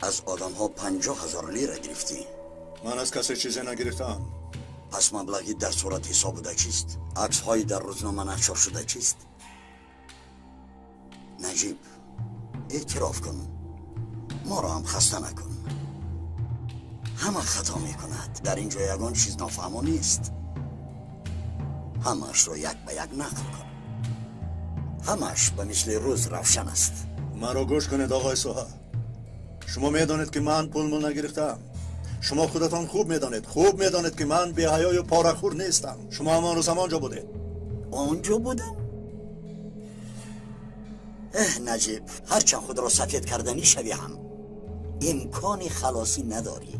Аз одамҳо 50,000 лира гирифтӣ. Ман аз касе чизе нагирифтам. Пас маблағи дар сурат ҳисоб буда чист? Аксҳои дар рӯзнома нашр шуда чист? Наҷиб, эътироф кун. Моро ҳам хаста накун. Ҳама хато мекунад. Дар ин ҷо ягон чиз нофаҳмо нест. Ҳамаашро як ба як нақл кун. Ҳамааш ба мисли рӯз равшан аст. Маро гӯш кунед, оғои Соҳа. Шумо медонед, ки ман пулмул нагирифтам. Шумо худатон хуб медонед, хуб медонед, ки ман беҳаёю порахӯр нестам. Шумо ҳамон рӯз ҳамон ҷо будед. Он ҷо будам? Эҳ, Наҷиб, ҳарчанд худро сафед карданӣ шавӣ ҳам имкони халосӣ надорӣ.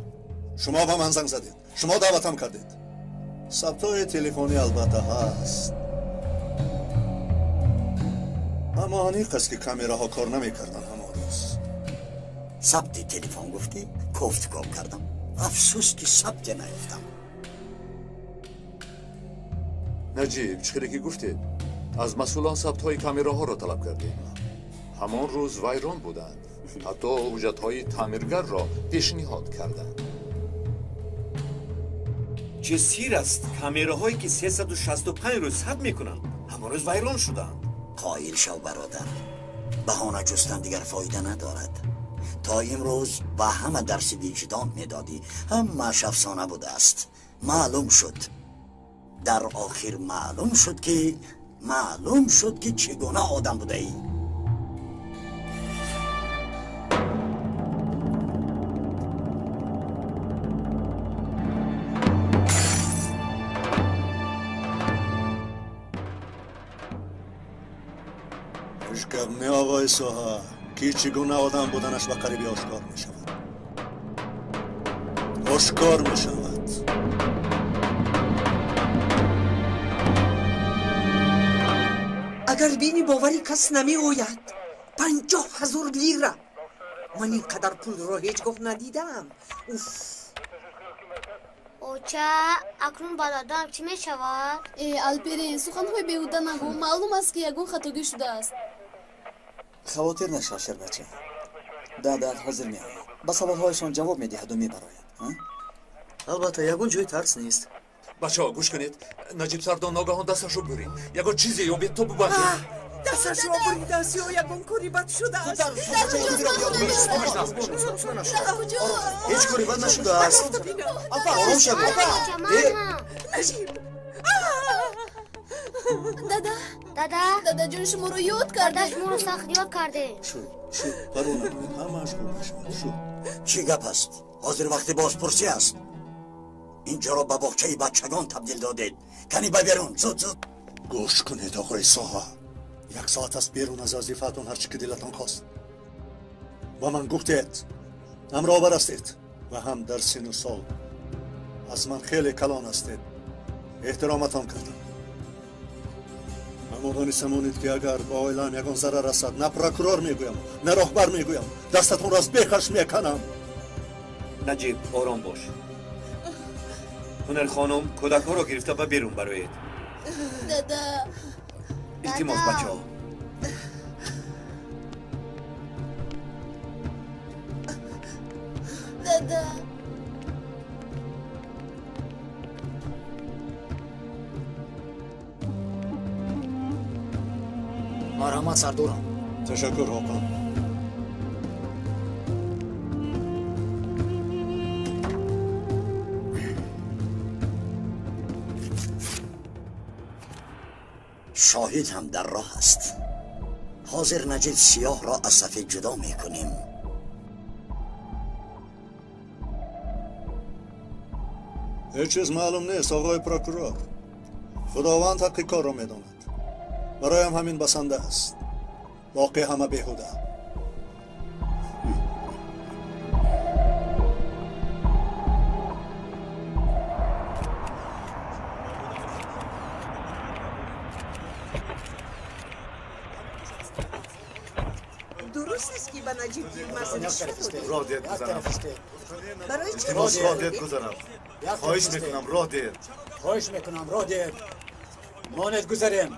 Шумо ба ман занг задед, шумо даъватам кардед. Сабтҳои телефонӣ албатта ҳаст. Аммо аниқ аст, ки камераҳо кор намекарданд ҳамон рӯз. Сабти телефон гуфтӣ, кофтукоб кардам. Афсӯс, ки сабте наёфтам. Наҷиб, чӣ хеле ки гуфтед, аз масъулон сабтҳои камераҳоро талаб кардем. Ҳамон рӯз вайрон буданд. Ҳатто ҳуҷҷатҳои таъмиргарро пешниҳод карданд. Чӣ сир аст, камераҳое ки 365 рӯз сабт мекунанд, ҳамон рӯз вайрон шуданд. Қоил шав, бародар. Баҳона ҷустан дигар фоида надорад. То имрӯз ба ҳама дарси виҷдон медодӣ. Ҳамааш афсона будааст. Маълум шуд. Дар охир маълум шуд, ки чӣ гуна одам будаӣ. Ҳеҷ гап не, оғои Соҳа, ки чӣ гуна одам буданаш ба қариби ошкор мешавад. Ошкор мешавад. Агар бини бовари кас намеояд. 50,000 лира. Ман ин қадар пулро ҳеҷ гоҳ надидам. Уф! Оча, акнун ба дадам чӣ мешавад? Э, Алперин, суханҳои беҳуда нагӯ. Маълум аст, ки ягон хатогӣ шудааст. Хавотир нашав, шербача. Дадат ҳозир меояд. Ба саволҳояшон ҷавоб медиҳаду мебарояд. Албатта, ягон ҷои тарс нест. Бачаҳо, гӯш кунед. Наҷиб сардор ногаҳон дасташро бурид. Ягон чизе ёбед то бубахшед. Дасташро буридааст ё ягон кори бад шудааст? Ҳеҷ кори бад нашудааст. Ором шавед. Наҷиб! Дада! Дада! Дадаҷон, шуморо ёд кардем. Дада, шуморо сахт ёд кардем. Шуд, шуд, парво накунед, ҳамааш хуб мешавад. Шуд. Чӣ гап аст? Ҳозир вақти бозпурсӣ аст. Инҷоро ба боғчаи бачагон табдил додед. Кани ба берун, зуд, зуд. Гӯш кунед, оғои Соҳа. Як соат аст берун аз вазифаатон ҳар чӣ ки дилатон хост. Ба ман гуфтед, ҳам роҳбар ҳастед ва ҳам дар сину сол аз ман хеле калон ҳастед. Эҳтироматон кардам. Аммо дониста монед, ки агар ба оилаам ягон зарар расад, на прокурор мегӯям, на роҳбар мегӯям, дастатонро аз бехаш меканам. Наҷиб, ором бош. Ҳунар хонум, кӯдакҳоро гирифта ба берун бароед. Дада! Илтимос, бачаҳо. Дада! Марҳамат, сардорам. Ташаккур, Ҳоқон. Шоҳид ҳам дар роҳ аст. Ҳозир Наҷиб сиёҳро аз сафед ҷудо мекунем. Ҳеҷ чиз маълум нест, оғои прокурор. Худованд ҳаққи корро медонад. Бароям ҳамин басанда аст. Боқӣ ҳама беҳуда. Дуруст аст, ки ба Наҷиб Йилмаз ришва додед? Роҳ диҳед, гузарам. Барои чӣ? Илтимос, роҳ диҳед, гузарам. Хоҳиш мекунам, роҳ диҳед. Хоҳиш мекунам, роҳ диҳед. Монед, гузарем.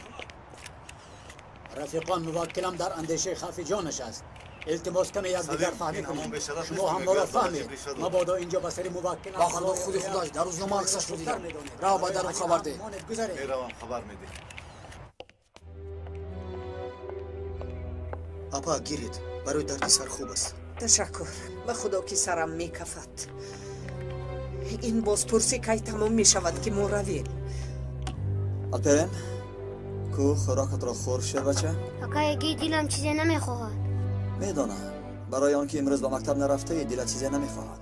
Рафиқон, муваккилам дар андешаи хавфи ҷонаш аст. Илтимос каме якдигар фаҳмӣ кунем. Шумо ҳам моро фаҳмед. Мабодо инҷо ба сари муваккил ба худо худи худаш дар рӯзнома аксашро дидам. Рав ба дарун хабар деҳ. Меравам, хабар медиҳам. Апа, гиред, барои дарди сар хуб аст. Ташаккур. Ба худо ки сарам мекафад. Ин бозпурсӣ кай тамом мешавад ки мо равем? Алперен, ку хӯрокатро хӯр, шербача. Акаи дилам чизе намехоҳад. Медонам, барои он ки имрӯз ба мактаб нарафтаи, дилат чизе намехоҳад.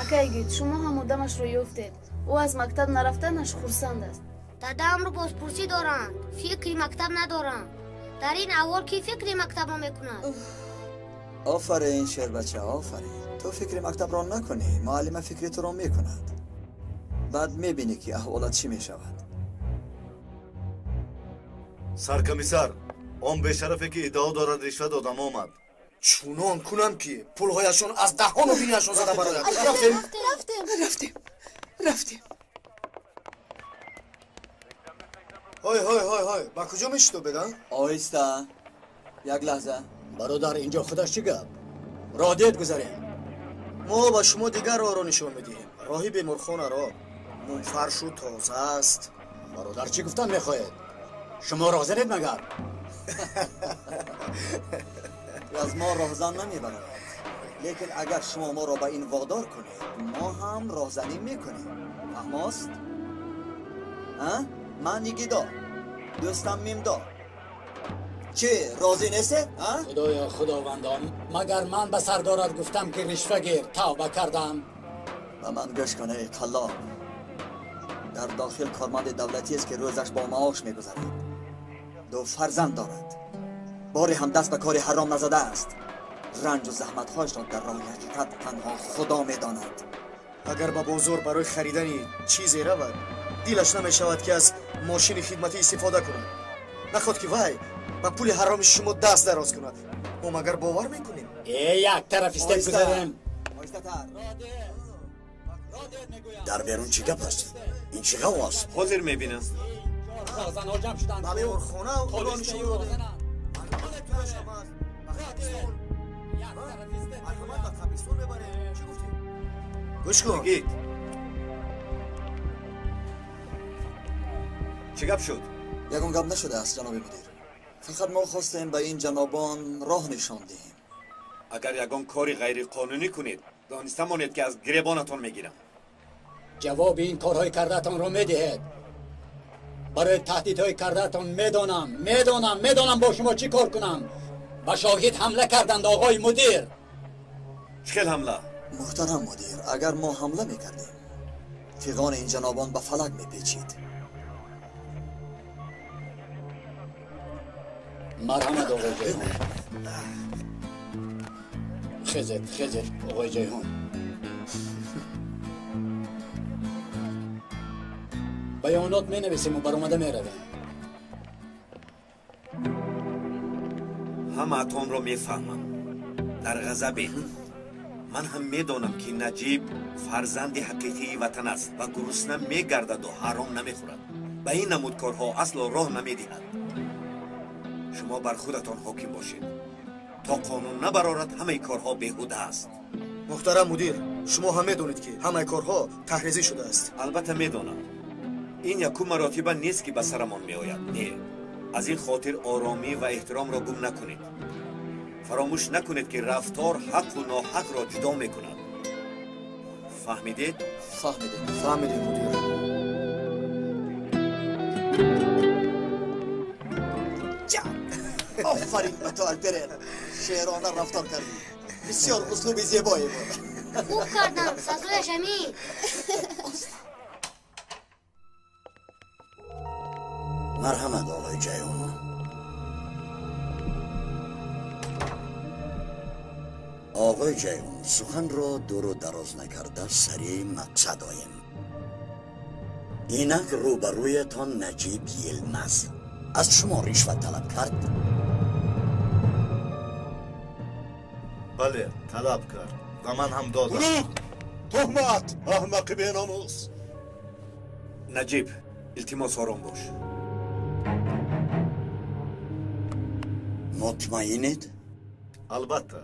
Акаи, шумо ҳам одамашро ёфтед. Ӯ аз мактаб нарафтанаш хурсанд аст. Дадамро бозпурсӣ доранд, фикри мактаб надоранд. Дар ин аҳвол ки фикри мактабро мекунад? Офарин, шербача, офарин. Ту фикри мактабро накунӣ, муаллима фикри туро мекунад. Баъд мебинӣ ки аҳволат чӣ мешавад. Саркомиссар, он бешарафе ки иддао дорад ришва додам омад. Чунон кунам ки пулҳояшон аз даҳону бинияшон зада барояд. Рафтем, рафтем, рафтем. Ҳой, ҳой, ҳой, ҳой, ба куҷо мешитобед, а? Оҳиста, як лаҳза. Бародар, инҷо худаш чӣ гап? Роҳ дед гузарем. Мо ба шумо дигар роҳро нишон медиҳем. Роҳи беморхонаро. Мумфаршу тоза аст. Бародар, чӣ гуфтан мехоҳед? Шумо роҳзанед магар? Аз мо роҳзан намебарояд. Лекин агар шумо моро ба ин водор кунед, мо ҳам роҳзанӣ мекунем. Фаҳмост? Ман Нигидо, дӯстам Мимдо. Чӣ, розӣ нестед? Худоё, худовандон, магар ман ба сардорат гуфтам ки ришва гир, тавба кардам. Ба ман гӯш кун, эй қаллоб. Дар дохил корманди давлатиест ки рӯзаш бо маош мегузарад. Ду фарзанд дорад. Боре ҳам даст ба кори ҳаром назадааст. Ранҷу заҳматҳояшро дар роҳи ҳақиқат танҳо Худо медонад. Агар ба бозор барои харидани чизе равад, дилаш намешавад ки аз мошини хидматӣ истифода кунад. Наход ки вай ба пули ҳароми шумо даст дароз кунад. Мо магар бовар мекунем? Э, як тараф истед гузарем. Дар берун чӣ гап аст? Ин чӣ ғавғост? Ҳозир мебинам. Роҳзанҳо ҷамъ шуданд. Ба беморхона ӯро нишон додем. Гӯш кун. Чӣ гап шуд? Ягон гап нашудааст, ҷаноби мудир. Фақат мо хостем ба ин ҷанобон роҳ нишон диҳем. Агар ягон кори ғайриқонунӣ кунед, дониста монед ки аз гиребонатон мегирам. Ҷавоби ин корҳои кардаатонро медиҳед. Барои таҳдидҳои кардаатон медонам, медонам, медонам бо шумо чӣ кор кунам. Ба шоҳид ҳамла карданд, оғои мудир. Чӣ хел ҳамла? Муҳтарам мудир, агар мо ҳамла мекардем, фиғони ин ҷанобон ба фалак мепечид. Марҳамат, оғои Ҷайҳун. Хезед, хезед, оғои Ҷайҳун. Баёнот менависему баромада меравем. Ҳамаатонро мефаҳмам. Дар ғазабед. Ман ҳам медонам ки Наҷиб фарзанди ҳақиқии ватан аст ва гурусна мегардаду ҳаром намехӯрад. Ба ин намуд корҳо асло роҳ намедиҳад. Шумо бар худатон ҳоким бошед. То қонун набарорад, ҳамаи корҳо беҳуда аст. Муҳтарам мудир, шумо ҳам медонед ки ҳамаи корҳо таҳризӣ шудааст. Албатта медонам. Ин якум маротиба нест ки ба сарамон меояд. Не, аз ин хотир оромӣ ва эҳтиромро гум накунед. Фаромӯш накунед ки рафтор ҳаққу ноҳақро ҷудо мекунад. Фаҳмидед? Фаҳмидем. Фаҳмидем, мудир. Офарин ба ту, Алперен. Шеърона рафтор кардӣ. Бисёр услуби зебое буд. Хуб кардам, сазояш ҳамин. Марҳамат, оғои Ҷайҳун. Оғои Ҷайҳун, суханро дуру дароз накарда сари мақсад оем. Инак рӯбарӯятон Наҷиб Йилмаз аз шумо ришва талаб кард? Бале, талаб кард ва ман ҳам додам. Дурӯғ! Туҳмат! Аҳмақи беномус! Наҷиб, илтимос ором бош. Мутмаинед? Албатта,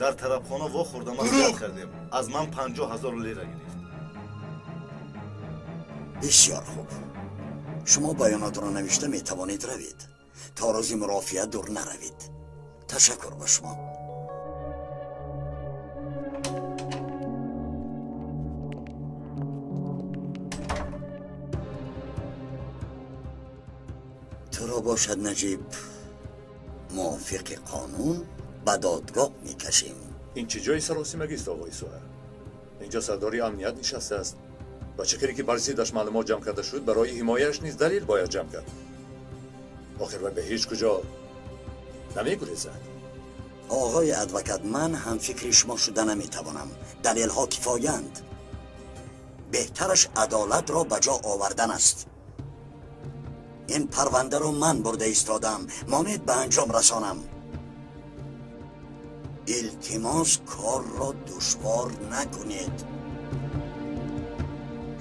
дар тарабхона вохӯрда маслиҳат кардем. Аз ман 50 000 лира гирифт. Бисёр хуб, шумо баёнотро навишта метавонед равед. То рӯзи мурофиа дур наравед. Ташаккур ба шумо. Туро бошад, Наҷиб, мувофиқи қонун ба додгоҳ мекашем. Ин чӣ ҷои саросимагист, оғои Суҳа? Инҷо сардори амният нишастааст ва чӣ хеле ки бар зиддаш маълумот ҷамъ карда шуд, барои ҳимояаш низ далел бояд ҷамъ кард. Охир вай ба ҳеҷ куҷо намегурезад. Оғои адвокат, ман ҳамфикри шумо шуда наметавонам. Далелҳо кифоянд. Беҳтараш адолатро ба ҷо овардан аст. Ин парвандаро ман бурда истодам, монед ба анҷом расонам. Илтимос, корро душвор накунед.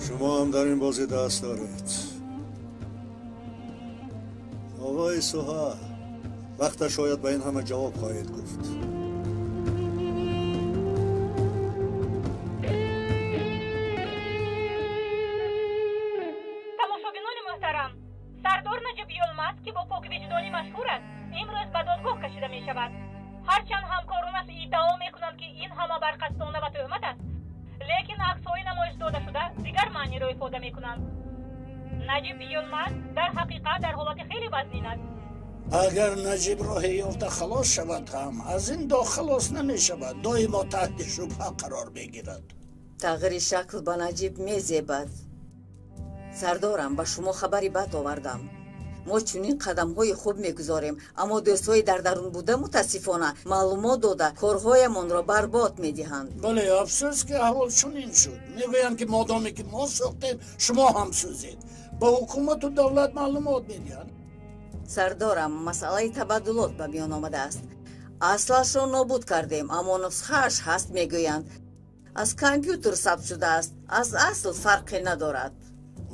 Шумо ҳам дар ин бозӣ даст доред, оғои Суҳа. Вақташ шояд ба ин ҳама ҷавоб хоҳед гуфт. Тамошобинони муҳтарам, сардор Наҷиб Йолмаз, ки бо поквиҷдонӣ машҳур аст, имрӯз ба додгоҳ кашида мешавад. Ҳарчанд ҳамкоронаш иддао мекунанд, ки ин ҳама барқасдона ва тӯҳмат аст, лекин аксҳои намоиш додашуда дигар маъниро ифода мекунанд. Наҷиб Йолмаз дар ҳақиқат дар ҳолати хеле вазнин аст. Агар Наҷиб роҳе ёфта халос шавад ҳам, аз ин доғ халос намешавад, доимо таҳти шубҳа қарор мегирад. Тағйири шакл ба Наҷиб мезебад. Сардорам, ба шумо хабари бад овардам. Мо чунин қадамҳои хуб мегузорем, аммо дӯстҳои дар дарун буда, мутаассифона, маълумот дода, корҳоямонро барбод медиҳанд. Бале, афсӯс, ки аҳвол чунин шуд. Мегӯянд, ки модоме ки мо сӯхтем, шумо ҳам сӯзед. Ба ҳукумату давлат маълумот медиҳанд. Сардорам, масъалаи табаддулот ба миён омадааст. Аслашро нобуд кардем, аммо нусхааш ҳаст, мегӯянд. Аз компютер сабт шудааст, аз асл фарқе надорад.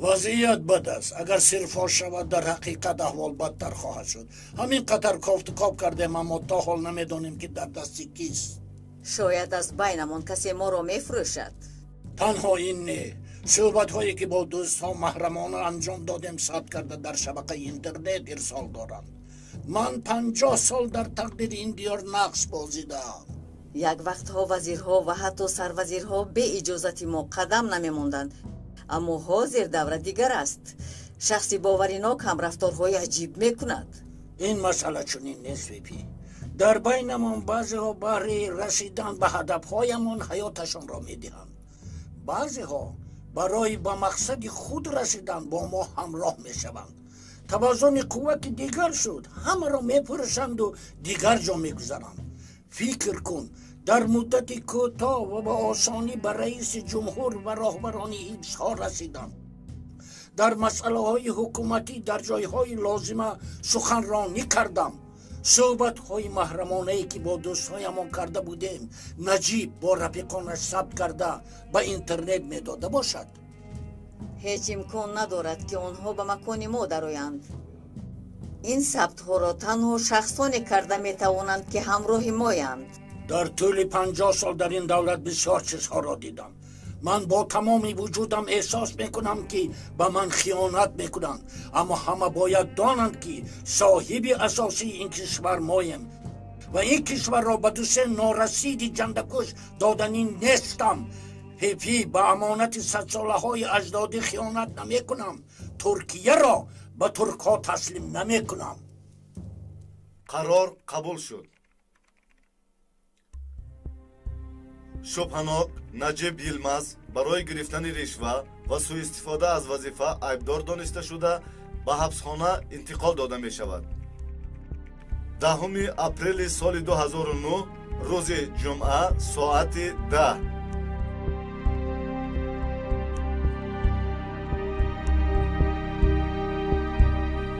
Вазъият бад аст. Агар сирфош шавад, дар ҳақиқат аҳвол бадтар хоҳад шуд. Ҳамин қадар кофту коб кардем, аммо то ҳол намедонем, ки дар дасти кист. Шояд аз байнамон касе моро мефурӯшад. Танҳо ин не, суҳбатҳое ки бо дӯстҳо маҳрамона анҷом додем, сабт карда, дар шабакаи интернет ирсол доранд. Ман 50 сол дар тақдири ин диёр нақш бозидаам. Як вақтҳо вазирҳо ва ҳатто сарвазирҳо бе иҷозати мо қадам намемонданд, аммо ҳозир давра дигар аст. Шахси боваринок ҳам рафторҳои аҷиб мекунад. Ин масъала чунин нест, Випи. Дар байнамон баъзеҳо баҳри расидан ба ҳадафҳоямон ҳаёташонро медиҳанд, баъзеҳо барои ба мақсади худ расидан бо мо ҳамроҳ мешаванд. Тавозуни қувва ки дигар шуд, ҳамаро мефурӯшанду дигар ҷо мегузаранд. Фикр кун, дар муддати кӯтоҳ ва ба осонӣ ба раиси ҷумҳур ва роҳбарони ҳизбҳо расидам. Дар масъалаҳои ҳукуматӣ дар ҷойҳои лозима суханронӣ кардам. Суҳбатҳои маҳрамонае, ки бо дӯстҳоямон карда будем, Наҷиб бо рафиқонаш сабт карда, ба интернет медода бошад. Ҳеҷ имкон надорад, ки онҳо ба макони мо дароянд. Ин сабтҳоро танҳо шахсоне карда метавонанд, ки ҳамроҳи моянд. Дар тӯли 50 сол дар ин давлат бисёр чизҳоро дидам. Ман бо тамоми вуҷудам эҳсос мекунам, ки ба ман хиёнат мекунанд, аммо ҳама бояд донанд, ки соҳиби асосии ин кишвар моем ва ин кишварро ба дусе норасиди ҷандакуш доданӣ нестам. Пепи, ба амонати садсолаҳои аҷдодӣ хиёнат намекунам. Туркияро ба туркҳо таслим намекунам. Қарор қабул шуд. Шубҳанок Наҷиб Йилмаз барои гирифтани ришва ва сӯистифода аз вазифа айбдор дониста шуда, ба ҳабсхона интиқол дода мешавад. 10 апрели соли 2009, рӯзи ҷумъа, соати 10.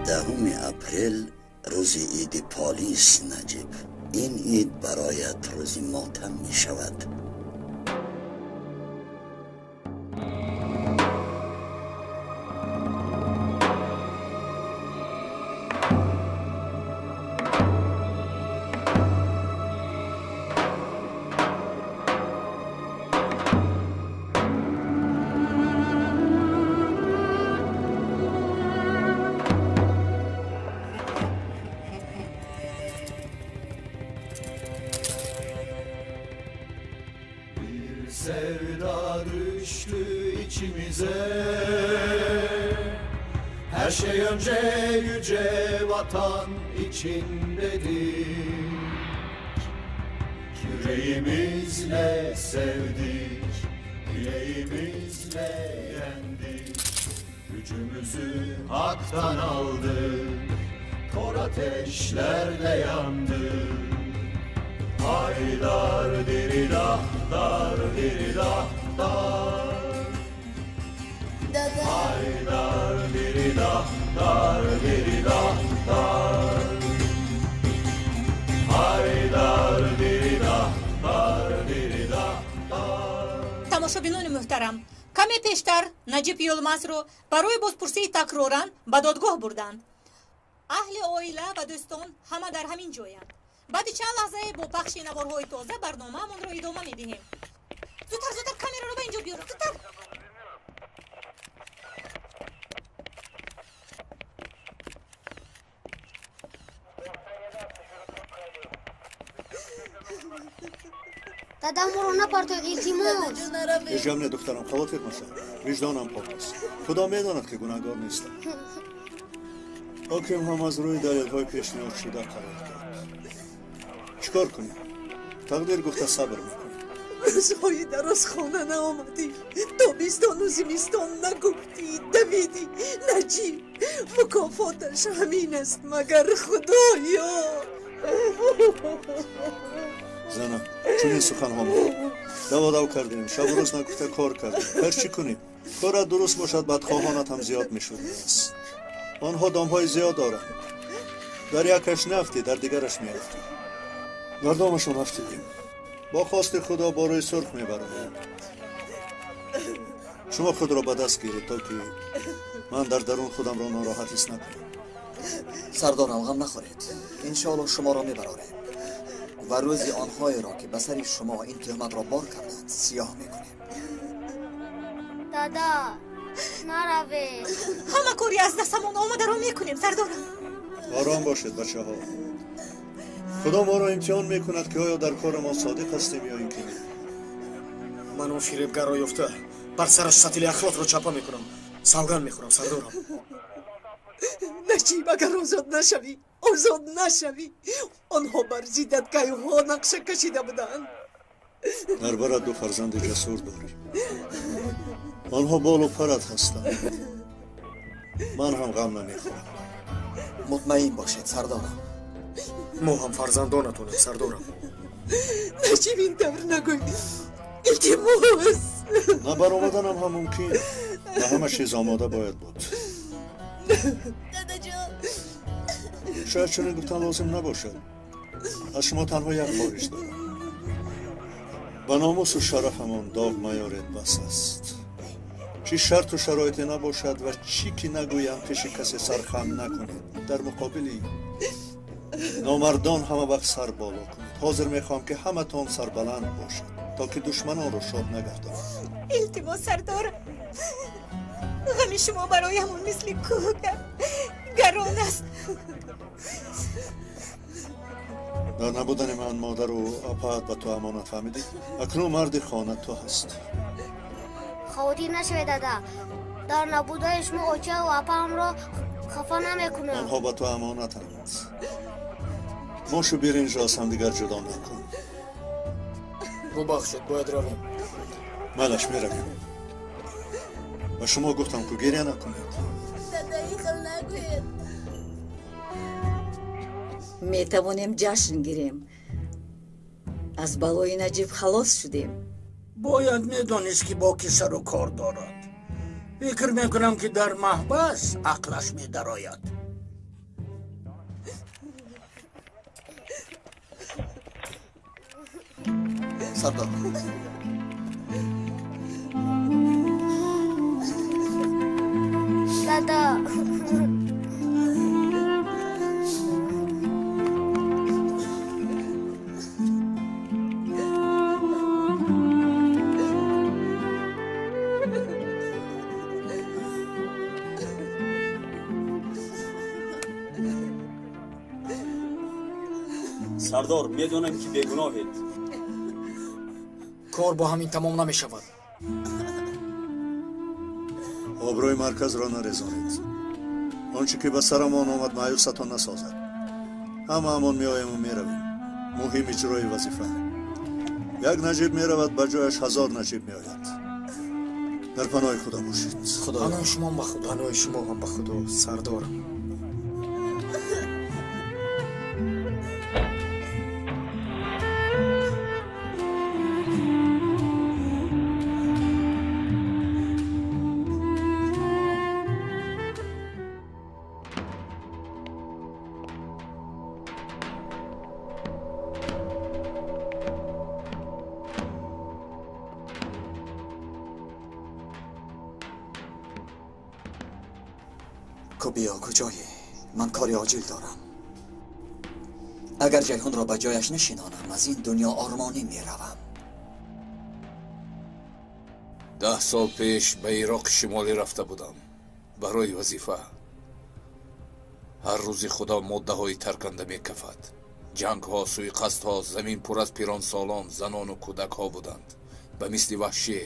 10 апрел рӯзи иди полис. Наҷиб, ин ид бароят рӯзи мотам мешавад. Bir sevda düştü içimize. Her şey önce yüce vatan için dedik. Yüreğimizle sevdik, yüreğimizle yendik. Gücümüzü haktan aldık, kor ateşlerde yandık. Haydar diridah, dar diridah, dar. Haydar diridah, dar diridah, dar. Haydar diridah, dar diridah, dar. Тамошобинони муҳтарам, каме пештар Наҷиб Йолмазро барои бозпурсии такроран ба додгоҳ бурданд. Аҳли оила ва дӯстон ҳама дар ҳамин ҷоянд. Баъди чанд лаҳзае бо пахши наворҳои тоза барномаамонро идома медиҳем. Зудтар, зудтар камераро ба инҷо биёр, зудтар! Дадам, моро напартоед, илтимос. Ҳеҷ гап не, духтарам, хавотир машав. Виҷдонам пок аст. Худо медонад, ки гунаҳгор нестам. Ҳоким ҳам аз рӯи далелҳои пешниҳодшуда қарор дод. Чӣ кор кунем? Тақдир гуфта сабр мекунем. Рӯзҳои дароз хона наомадӣ, тобистону зимистон нагуфтӣ, давидӣ. Наҷиб, мукофоташ ҳамин аст, магар худоё? Занам, чунин суханҳо махӯр. Даводав кардем, шабу рӯз нагуфта кор кардем. Ҳар чӣ кунем, корат дуруст бошад, бадхоҳонат ҳам зиёд мешудааст. Онҳо домҳои зиёд доранд. Дар якаш нафтӣ, дар дигараш меафтӣ. Дар домашон афтидем. Бо хости худо бо рӯи сурх мебароем. Шумо худро ба даст гиред, то ки ман дар дарун худамро нороҳат ҳис накунам. Сардорам, ғам нахӯред. Иншоалло шуморо мебарорем ва рӯзи онҳоеро, ки ба сари шумо ин туҳматро бор карданд, сиёҳ мекунем. Дада, наравед. Ҳама кори аз дастамон омадаро мекунем, сардорам. Ором бошед, бачаҳо. Худо моро имтиҳон мекунад, ки оё дар корамон содиқ ҳастем ё ин ки не. Ман он фиребгарро ёфта бар сараш сатили ахлотро чапа мекунам. Савганд мехӯрам, сардорам. Наҷиб, агар озод нашавӣ, озод нашавӣ, онҳо бар зиддат кайҳо нақша кашида буданд. Дар барат ду фарзанди ҷасур дорӣ. Онҳо болу парат ҳастанд. Ман ҳам ғам намехӯрам. Мутмаин бошед, сардорам. Мо ҳам фарзандонатонем, сардорам. Наҷиб, ин тавр нагӯй, илтимос. На баромаданам ҳам мумкин. Ба ҳама чиз омода бояд буд. Дадаҷон, шояд чунин гуфтан лозим набошад. Аз шумо танҳо як хоҳиш дорам. Ба номусу шарафамон доғ маёред, бас аст. Чӣ шарту шароите набошад ва чӣ ки нагӯям, пеши касе сархам накунед. Дар муқобили номардон ҳама вақт сар боло кунед. Ҳозир мехоҳам, ки ҳаматон сарбаланд бошад, то ки душманонро шод нагардонад. Илтимос, сардор, ғами шумо бароямон мисли кӯҳ гарон аст. Дар набудани ман модару апаат ба ту амонат, фаҳмидӣ? Акнун марди хона ту ҳастӣ. Хавотир нашавед, дада. Дар набудаи шумо очаву апаамро хафа намекунам. Онҳо ба ту амонатанд. Мошу биринҷро аз ҳамдигар ҷудо накун. Бубахшед, бояд равем. Майлаш, меравем. Ба шумо гуфтам, ку гиря накунед. Дада, ин хел нагӯед. Метавонем ҷашн гирем. Аз балои Наҷиб халос шудем. Бояд медонист, ки бо ки сару кор дорад. Фикр мекунам, ки дар маҳбас ақлаш медарояд. Сардор, Дада. Сардор, медонам, ки бегуноҳед. Кор бо ҳамин тамом намешавад. Обрӯи марказро нарезонед. Он чӣ ки ба сарамон омад маъюсатон насозад. Ҳамаамон меоему меравем. Муҳим иҷрои вазифа. Як Наҷиб меравад, ба ҷояш 1000 Наҷиб меояд. Дар паноҳи Худо бошед. Паноҳи шумо ба Худо. Паноҳи шумо ҳам ба Худо, сардорам. بیا کجایی؟ من کاری عاجل دارم. اگر جیحون را به جایش نشینانم از این دنیا آرمانی میروم. 10 سال پیش به عراق شمالی رفته بودم برای وظیفه. هر روز خدا ماده های ترکنده میکفد. جنگ ها، سوی قصد ها، زمین پر از پیران سالان، زنان و کودک ها بودند. به مثل وحشی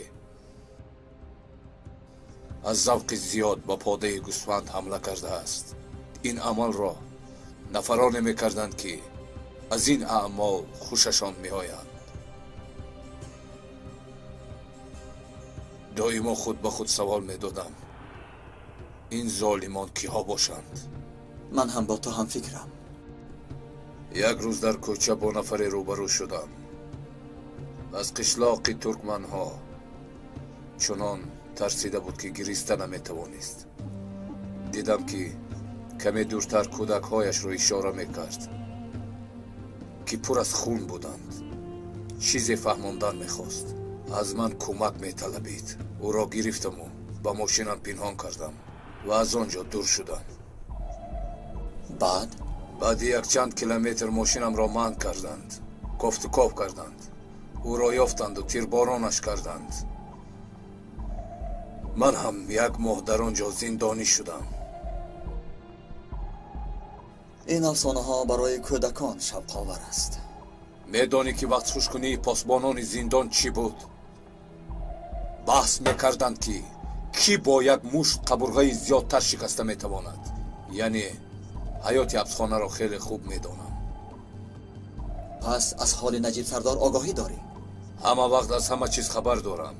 از ذوق زیاد به پاده گوسفند حمله کرده است. این عمل را نفران میکردند که از این اعمال خوششان میآیند. دائما خود به خود سوال میدادم این ظالمان کیها باشند. من هم با تو هم فکرم. یک روز در کوچه با نفری روبرو شدم از قشلاق ترکمن ها. چنان ترسیده بود که گریسته نمیتوانست. دیدم که کمی دورتر کودکهایش را اشاره میکرد که پر از خون بودند. چیزی فهماندن میخواست. از من کمک میطلبید. او را گرفتم و به ماشینم پنهان کردم و از آنجا دور شدم. بعد؟ بعد یک چند کیلومتر ماشینم را منع کردند. کافت و کاف کردند. او را یافتند و تیربارانش کردند. من هم 1 ماه در آنجا زندانی شدم. این افسانه ها برای کودکان شوق‌آور است. میدانی که وقت خوشکنی پاسبانان زندان چی بود؟ بحث میکردند که کی با یک مشت قبرغه زیادتر شکسته میتواند. یعنی حیات حبسخانه را خیلی خوب میدانم. پس از حال نجیب سردار آگاهی داری؟ همه وقت از همه چیز خبر دارم.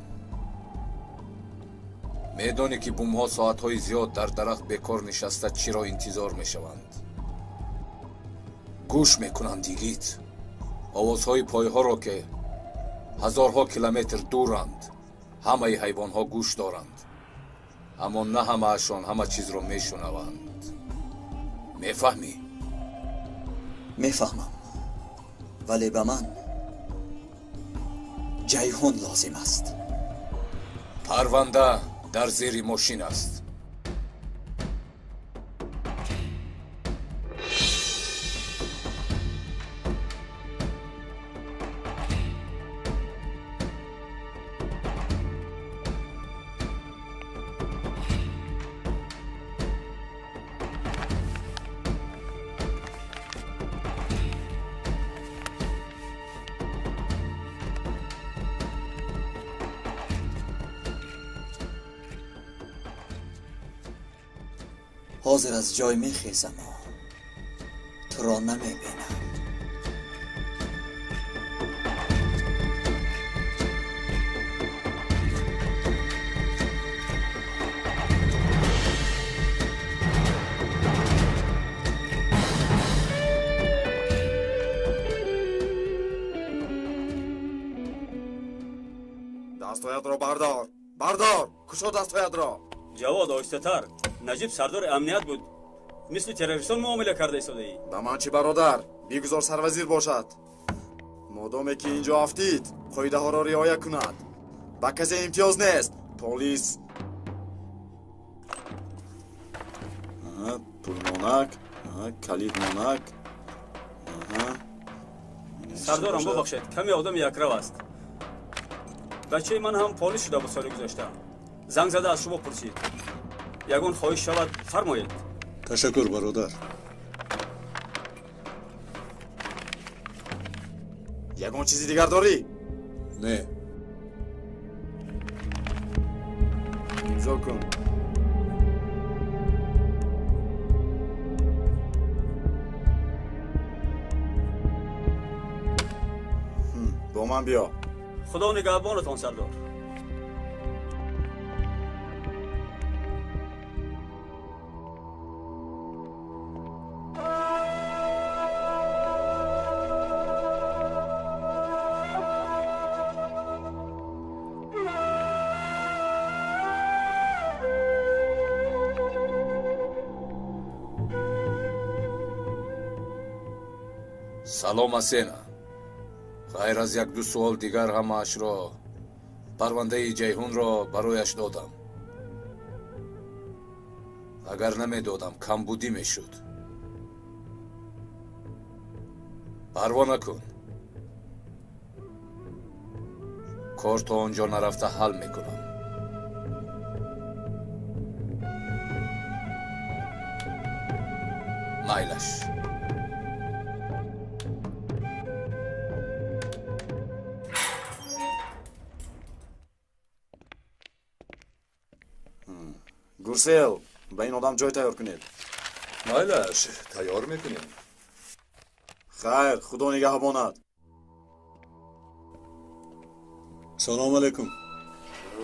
میدانی که بومها ساعتهای زیاد در درخت بیکار نشسته چی را انتظار میشوند. گوش میکنند دیگیت آوازهای پایها را که هزارها کیلومتر دورند. همه حیوانها گوش دارند، اما نه همه‌شان همه چیز را میشنوند. میفهمی؟ میفهمم، ولی به من جیحون لازم است. پرونده در زیر ماشین است. حاضر از جای میخیزم و تو را نمیبینم. دستایت را بردار، بردار، کشا دستایت را. جواد آهسته تر. نجیب سردار امنیت بود. مثل تروریستان معامله کرده ایستاده ای. به من چی برادر؟ بیگذار سروزیر باشد. مادامی که اینجا افتید قاعده ها را رعایت کند. به کسی امتیاز نیست. پلیس. پول مانک، کلید مانک. سردارم ببخشید، کمی آدم یکرو است. بچه من هم پلیس شده بود سال گذشته. زنگ زده از شما پرسید. یگان خواهش شود فرمایید. تشکر برادر. یگان چیزی دیگر داری؟ نه. Имзо кун. Бо ман биё. Худо нигаҳбонатон, сардор. Салом, Асена. Ғайр аз як-ду суол дигар ҳамаашро парвандаи Ҷайҳунро барояш додам. Агар намедодам, камбудӣ мешуд. Парво накун. Кор то он ҷо нарафта ҳал мекунам. Майлаш. Гурсел, ба ин одам ҷой тайёр кунед. Майлаш, тайёр мекунем. Хайр, худо нигаҳбонад. Салом алейкум.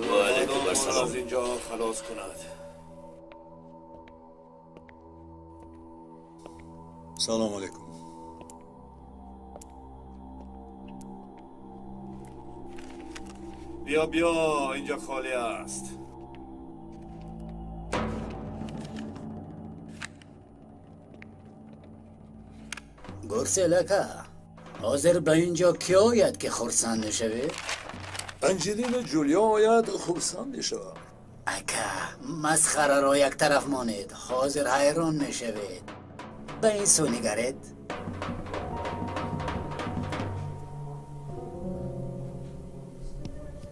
Ва алейкум ассалом. Аз инҷо халос кунад. Салом алейкум. Биё, биё, инҷо холӣ аст. Гурсел ака, ҳозир ба ин ҷо кӣ ояд ки хурсанд мешавед? Анҷелина Ҷулия ояд, хурсанд мешавам. Ака, масхараро як тараф монед, ҳозир ҳайрон мешавед. Ба ин сӯ нигаред.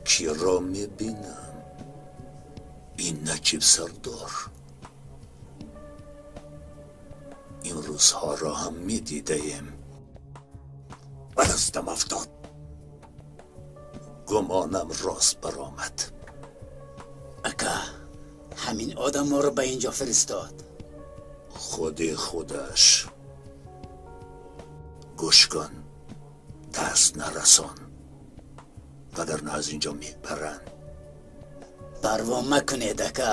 Киро мебинам? Ин Наҷиб сардор. Ин рӯзҳоро ҳам медидаем. Ба дастам афтод. Гумонам рост баромад. Ака, ҳамин одам моро ба ин ҷо фиристод. Худи худаш. Гӯш кун, даст нарасон, вагарна аз ин ҷо мебаранд. Парво макунед, ака.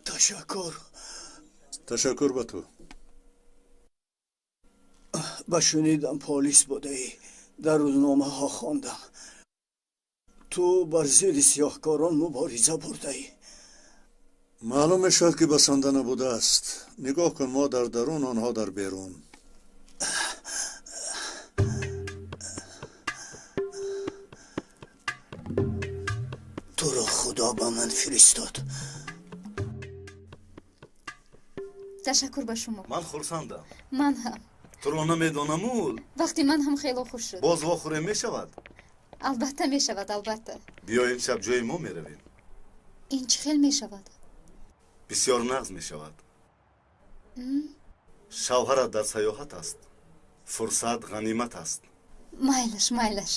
Ташаккур. Ташаккур ба ту. Ба шунидам полис будаӣ. Дар рӯзномаҳо хондам. Ту бар зидди сиёҳкорон мубориза бурдаӣ. Маълум мешавад ки басанда набудааст. Нигоҳ кун, мо дар дарун, онҳо дар берун. Туро худо ба ман фиристод. Ташаккур ба шумо. Ман хурсандам. Ман ҳам. Туро намедонаму. Вақти ман ҳам хело хуш шуд. Боз вохӯре мешавад? Албатта мешавад, албатта. Биё имшаб ҷои мо меравем. Ин чӣ хел мешавад? Бисёр нағз мешавад. Шавҳарат дар саёҳат аст. Фурсат ғанимат аст. Майлаш, майлаш.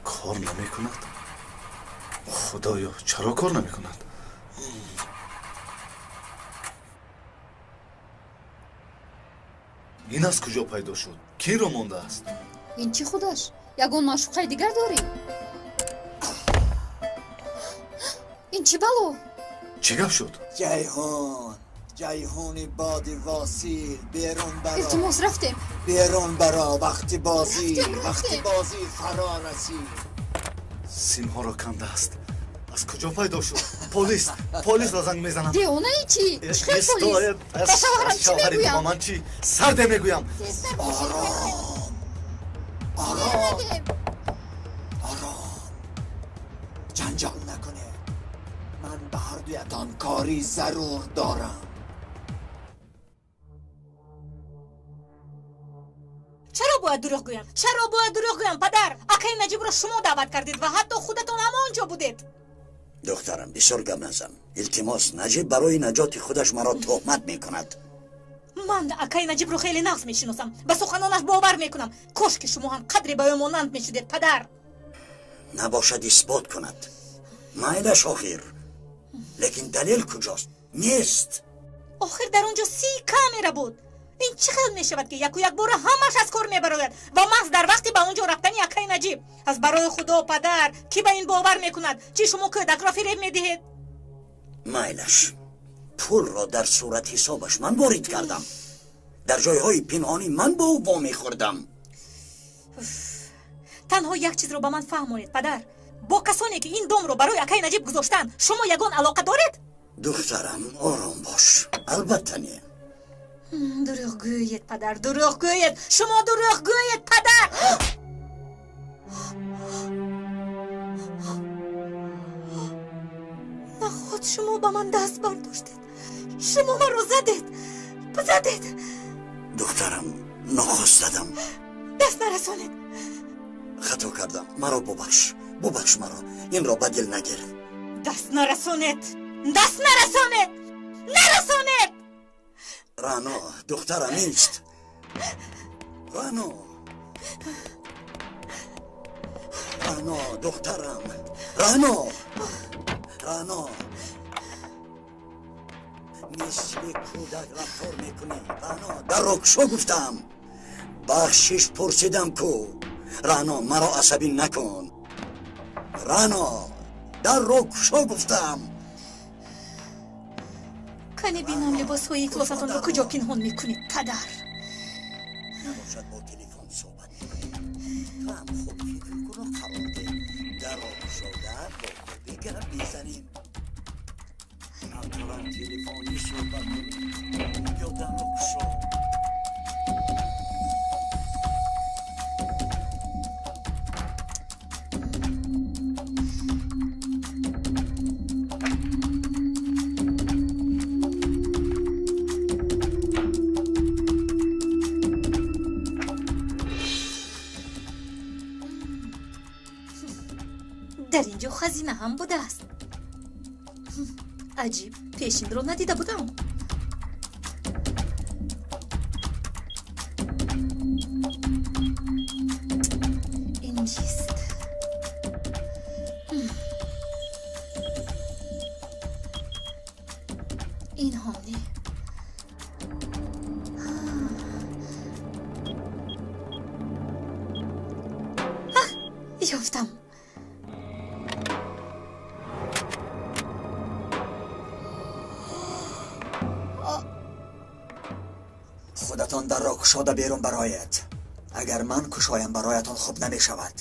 Кор намекунад? Худоё, чаро кор намекунад? Ин аз куҷо пайдо шуд? Киро мондааст? Ин чӣ худаш? Ягон маъшуқаи дигар дорӣ? Ин чӣ бало? Чӣ гап шуд? Ҷайҳун, ҷайҳуни боди восил, берун баро. Илтимос, рафтем. Берун баро, вақти бозӣ, вақти бозӣ фаро расид. Симҳоро кандааст. Аз куҷо пайдо шуд? Полис, полисро занг мезанам. Девонаи чӣ? Чӣ хел полис? Ба шавҳарам чӣ мегӯям? Ба ман чӣ? Сарде мегӯям. Ором, ором, ором, ҷанҷол накунед. Ман ба ҳардуятон кори зарур дорам. Чаро бояд дурӯғ гӯям? Чаро бояд дурӯғ гӯям, падар? Акаи Наҷибро шумо даъват кардед ва ҳатто худатон ҳамон ҷо будед. Духтарам, бисёр гап назан. Илтимос, Наҷиб барои наҷоти худаш маро туҳмат мекунад. Ман акаи Наҷибро хеле нағз мешиносам, ба суханонаш бовар мекунам. Кош ки шумо ҳам қадре ба ӯ монанд мешудед, падар. Набошад исбот кунад. Майлаш охир. Лекин далел куҷост? Нест. Охир дар он ҷо 30 камера буд. Ин чӣ хел мешавад, ки яку якбора ҳамаш аз кор мебарояд ва маҳз дар вақти ба он ҷо рафтани акаи Наҷиб? Аз барои Худо, падар, кӣ ба ин бовар мекунад? Чӣ шумо кӯдакро фиреб медиҳед? Майлаш, пулро дар сурат ҳисобаш ман ворид кардам. Дар ҷойҳои пинҳонӣ ман бо ӯ вомехӯрдам. Танҳо як чизро ба ман фаҳмонед, падар. Бо касоне ки ин домро барои акаи Наҷиб гузоштанд, шумо ягон алоқа доред? Духтарам, ором бош. Албатта не. Дурӯғ гӯед, падар, дурӯғ гӯед. Шумо дурӯғ гӯед, падар. Наход шумо ба ман даст бардоштед. Шумо маро задед. Задед. Духтарам, нохост задам. Даст нарасонед. Хато кардам. Маро бубахш. Бубахш маро. Инро ба дил нагир. Даст нарасонед. Даст нарасонед. Нарасонед. Рано, духтарам ист. Рано. Рано, духтарам. Рано. Рано. Мисли кӯдак рафтор мекунӣ. Рано, дарро кушо гуфтам. Бахшиш пурсидам ку. Рано, маро асабӣ накун. Рано, дарро кушо гуфтам. Кане бинам либосҳои ифлосатонро куҷо пинҳон мекунед, падар? Набошад бо телефон суҳбат мекунӣ. Ту ҳам хуб фикр куну қарор деҳ. Дарро кушода бо хубӣ гап мезанем. Ақлан телефонӣ суҳбат кунем ё дарро кушо. Дар ин ҷо хазина ҳам будааст. Аҷиб, пешинро надида будам. Ин чист? Ин ҳам не. Ёфтам. Худатон дарро кушода берун бароед. Агар ман кушоям бароятон хуб намешавад.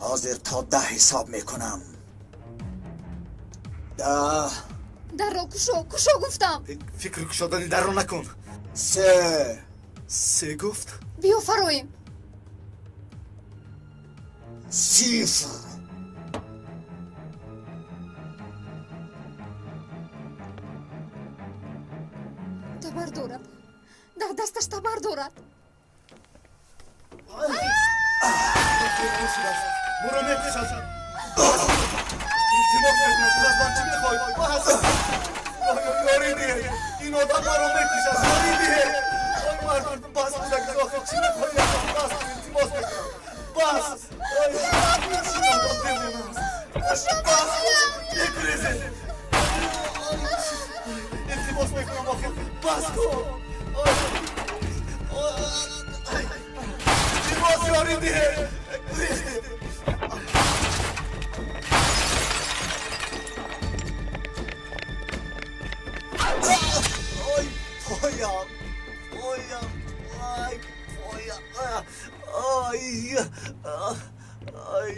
Ҳозир то 10 ҳисоб мекунам. 10. Дарро кушо, кушо гуфтам. Фикри кушодани дарро накун. 3. 3 гуфт? Биё фароем. 0. Табар дорад. Дар дасташ табар дорад. Моро мекушад. Илтимос мекунам, аз ман чӣ мехоҳӣ? Ман ҳастам. Ёрӣ диҳед. Ин одам маро мекушад. Ёрӣ диҳед. Ой мард, бас кӯдак, охир чӣ мехоҳӣ? Бас, илтимос мекунам. Бас. Ой, ин одам девона аст. Бас, бигрезед. Илтимос мекунам, охир бас кун. Илтимос, ёрӣ диҳед. Гурехтед. Ой, поям, поям, ай, поям, ай, ай,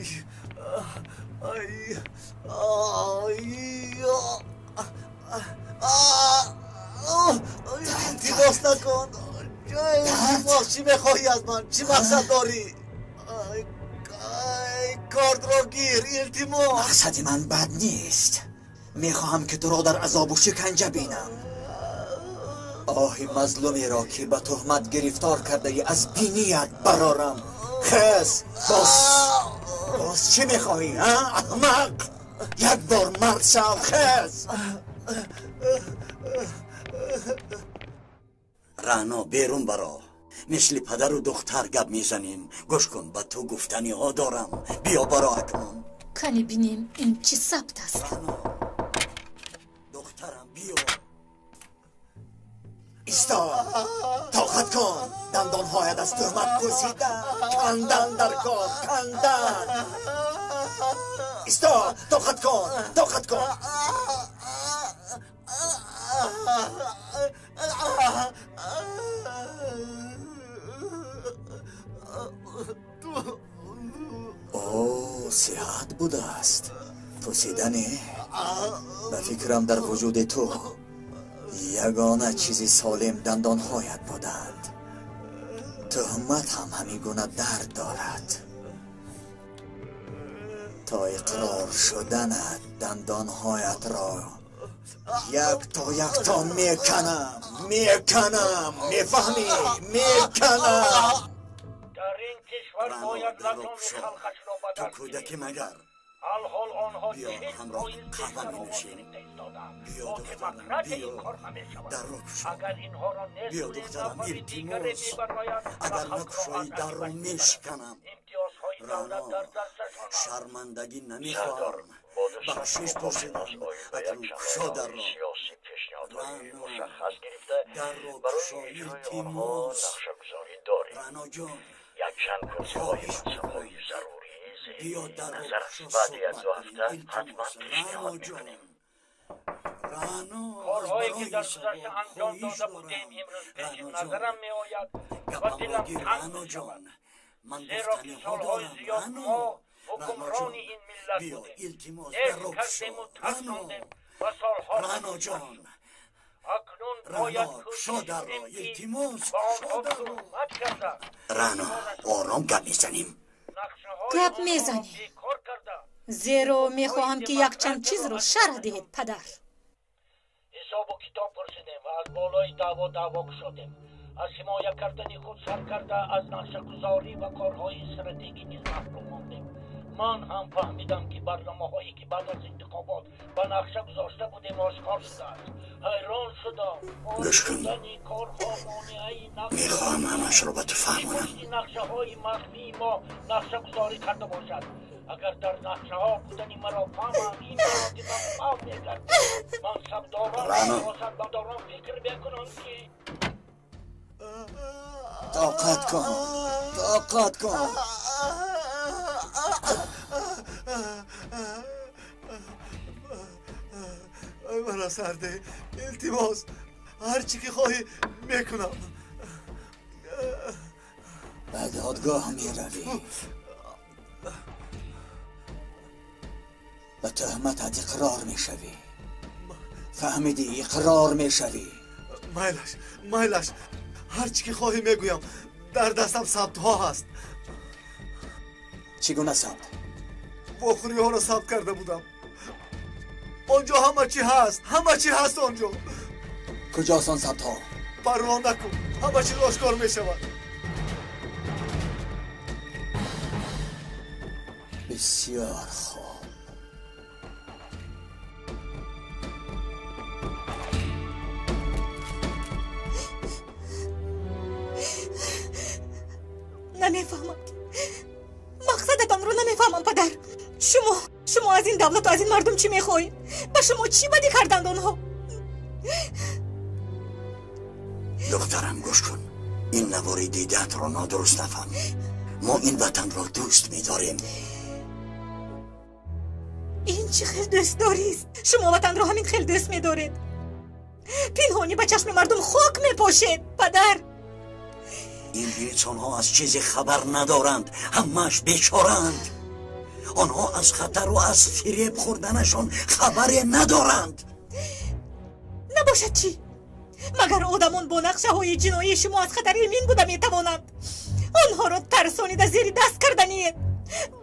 Ай, ай, илтимос накун. Илтимос, чӣ мехоҳӣ аз ман? Чӣ мақсад дорӣ? Кортро гир, илтимос. Мақсади ман бад нест. Мехоҳам ки туро дар азобу шиканҷа бинам. Оҳи мазлумеро ки ба туҳмат гирифтор кардаӣ аз биният барорам. Хез, боз боз чӣ мехоҳӣ, а, аҳмақ? Як бор мард шав, хез. Рано, берун баро. Мисли падару духтар гап мезанем. Гӯш кун, ба ту гуфтаниҳо дорам. Биё баро акнун. Кани бинем, ин чӣ сабт аст? Духтарам, биё. Исто, тоқат кун. Дандонҳоят аз туҳмат пӯсида. Кандан дар кор, кандан. Исто, тоқат кун, тоқат кун. О, сиҳат будааст. Пӯсидане? Ба фикрам, дар вуҷуди ту ягона чизи солим дандонҳоят буданд. Туҳмат ҳам ҳамин гуна дард дорад. То иқрор шуданат дандонҳоятро якто якто меканам, меканам, мефаҳмӣ? Меканам. Дар ин кишвар бояд ватону халқашро ба Ту даст кӯдаки магар? Алҳол онҳо Биё, чил ҳамроҳ фоиз қаҳва бештар овоз менӯшем. гирифта истодаанд. Биё, Бо духтарам, демократия биё. ин кор намешавад. Дарро кушо. Агар инҳоро нест Биё, кунем, духтарам, нафари дигаре илтимос. мебарояд ва Агар халқро накушоӣ, аз дарро ақибаш мебарад. мешиканам. Имтиёзҳои давлат Рано, дар дасташон аст. шармандагӣ Сардор, намехоҳам. бо дӯстон Бахшиш ҳуқуқшинос пурсидам. оид ба Акнун якчанд кушо лоиҳаҳои дарро. сиёсӣ пешниҳодҳои Рано, мушаххас гирифта, дарро барои кушо, иҷрои онҳо илтимос. нақшагузорӣ дорем. Раноҷон, Якчанд курсиҳои хоҳиш мансабҳои мекунам. зарурӣ зери Биё, дарро назар кушо, аст. Баъди суҳбат як-ду кунем. ҳафта Илтимос, ҳатман пешниҳод Раноҷон. мекунем. Рано, аз Корҳое ки барои дар гузашта савоб анҷом хоҳиш дода будем, дорам. имрӯз пеши Раноҷон, назарам меояд ва гапамро дилам гир, танг Раноҷон. мешавад. Ман Зеро ки гуфтаниҳо солҳои дорам. зиёд Рано, мо ҳукмрони Раноҷон, ин миллат биё, будем. илтимос, Нест дарро кушо. кардему, Рано, тарсондем ва солҳо Раноҷон, акнун бояд Рано, кушо кӯшиш дарро, кунем, ки илтимос, ба кушо онҳо дарро. туҳмат карда, Рано, ором гап мезанем. нақшаҳои Гап онҳоро мезанем, бекор карда, зеро мехоҳам, ки якчанд чизро шарҳ диҳед, падар. ҳисобу китоб пурсидем ва аз болои даъво даъво кушодем. Аз ҳимоя кардани худ сар карда, аз нақшагузорӣ ва корҳои стратегӣ низ маҳрум мондем. Ман ҳам фаҳмидам, ки барномаҳое ки баъд аз интихобот ба нақша гузошта будем, ошкор шудааст. Ҳайрон шудам. Гӯш кун. Шудани корҳо монеаи Мехоҳам ҳамашро ба ту фаҳмонам. пушти нақшаҳои махфии мо нақшагузорӣ карда бошад. Агар дар нақшаҳо будани маро фаҳмам, ин маротиба фав мегардад. Мансабдорон ва Рано. сиёсатмадорон фикр мекунанд, ки Тоқат кун, тоқат кун. Ай, мана сарде, илтимос, ҳар чӣ ки хоҳӣ мекунам. Ба додгоҳ меравӣ. Ба туҳматат иқрор мешавӣ. Фаҳмидӣ? Иқрор мешавӣ. Майлаш, майлаш, ҳар чӣ ки хоҳӣ мегӯям. Дар дастам сабтҳо ҳаст. Чӣ гуна сабт? Вохӯриҳоро сабт карда будам. Он ҷо ҳама чӣ ҳаст, ҳама чӣ ҳаст он ҷо. Куҷост он сабтҳо? Парво накун, ҳама чиз ошкор мешавад. Бисёр хуб. Намефаҳмам, мақсадатонро намефаҳмам, падар. Шумо аз ин давлату аз ин мардум чӣ мехоҳед? Ба шумо чӣ бадӣ карданд онҳо? Духтарам, гӯш кун. Ин навори дидаатро нодуруст нафаҳм. Мо ин ватанро дӯст медорем. Ин чӣ хел дӯстдорист? Шумо ватанро ҳамин хел дӯст медоред, пинҳонӣ ба чашми мардум хок мепошед, падар. Ин инсонҳо аз чизе хабар надоранд, ҳамааш бечораанд. Онҳо аз хатар ва аз фиреб хӯрданашон хабаре надоранд. Набошад чӣ? Магар одамон бо нақшаҳои ҷиноии шумо аз хатар эмин буда метавонанд? Онҳоро тарсонида зери даст карданиед.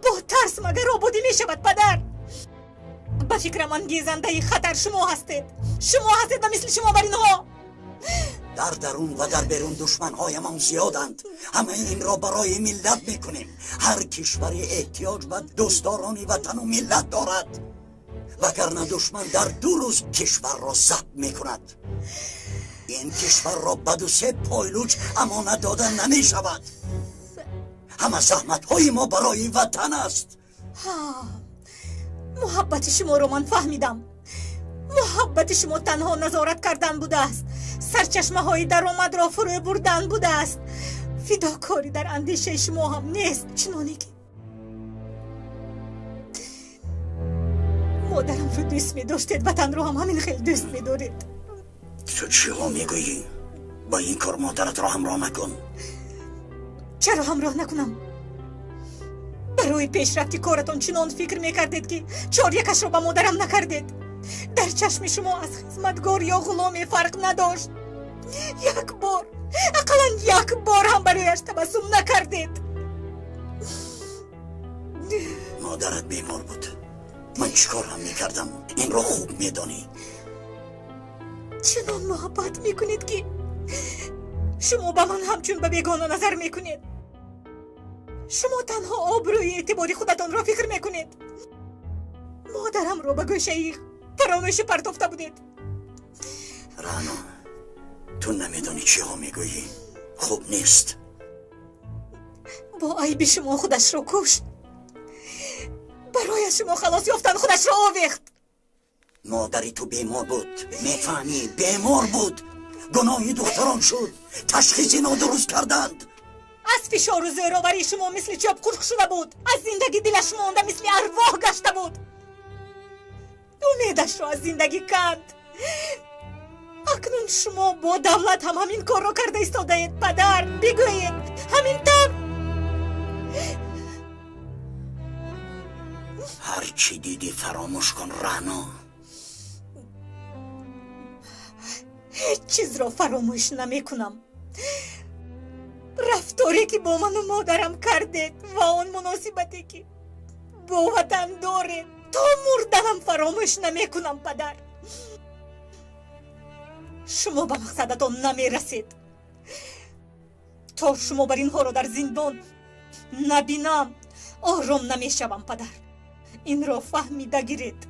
Бо тарс магар ободӣ мешавад, падар? Ба фикрам, ангезандаи хатар шумо ҳастед. Шумо ҳастед ва мисли шумо бар инҳо. Дар дарун ва дар берун душманҳоямон зиёданд. Ҳамаи инро барои миллат мекунем. Ҳар кишваре эҳтиёҷ ба дӯстдорони ватану миллат дорад, вагарна душман дар 2 рӯз кишварро забт мекунад. Ин кишварро ба 2-3 пойлуч амонат дода намешавад. Ҳама заҳматҳои мо барои ватан аст. Муҳаббати шуморо ман фаҳмидам. Муҳаббати шумо танҳо назорат кардан будааст, сарчашмаҳои даромадро фурӯ бурдан будааст. Фидокорӣ дар андешаи шумо ҳам нест, чуноне ки модарамро дӯст медоштед, ватанро ҳам ҳамин хел дӯст медоред. Ту чиҳо мегӯӣ? Ба ин кор модаратро ҳамроҳ накун. Чаро ҳамроҳ накунам? Барои пешрафти коратон чунон фикр мекардед, ки чорякашро ба модарам накардед. Дар чашми шумо аз хизматгор ё ғуломе фарқ надошт. Як бор, ақаллан як бор ҳам барояш табассум накардед. Модарат бемор буд. Ман чӣ кор ҳам мекардам? Инро хуб медонӣ. Чунон муҳаббат мекунед, ки шумо ба ман ҳамчун ба бегона назар мекунед. Шумо танҳо обрӯи эътибори худатонро фикр мекунед. Модарамро ба гӯшаи фаромӯшӣ партофта будед. Рано, ту намедонӣ чиҳо мегӯӣ. Хуб нест. Бо айби шумо худашро кушт. Барои аз шумо халос ёфтан худашро овехт. Модари ту бемор буд, мефаҳмӣ? Бемор буд. Гуноҳи духтарон шуд. Ташхиси нодуруст карданд. Аз фишору зӯроварии шумо мисли чӯб хушк шуда буд. Аз зиндагӣ дилаш монда мисли арвоҳ гашта буд. Умедашро аз зиндагӣ канд. Акнун шумо бо давлат ҳам ҳамин корро карда истодаед, падар. Бигӯед, ҳамин тавр? Ҳар чӣ дидӣ фаромӯш кун, Рано. Ҳеҷ чизро фаромӯш намекунам. Рафторе ки бо ману модарам кардед ва он муносибате ки бо ватан доред, то мурданам фаромӯш намекунам, падар. Шумо ба мақсадатон намерасед. То шумо бар инҳоро дар зиндон набинам, ором намешавам, падар. Инро фаҳмида гиред.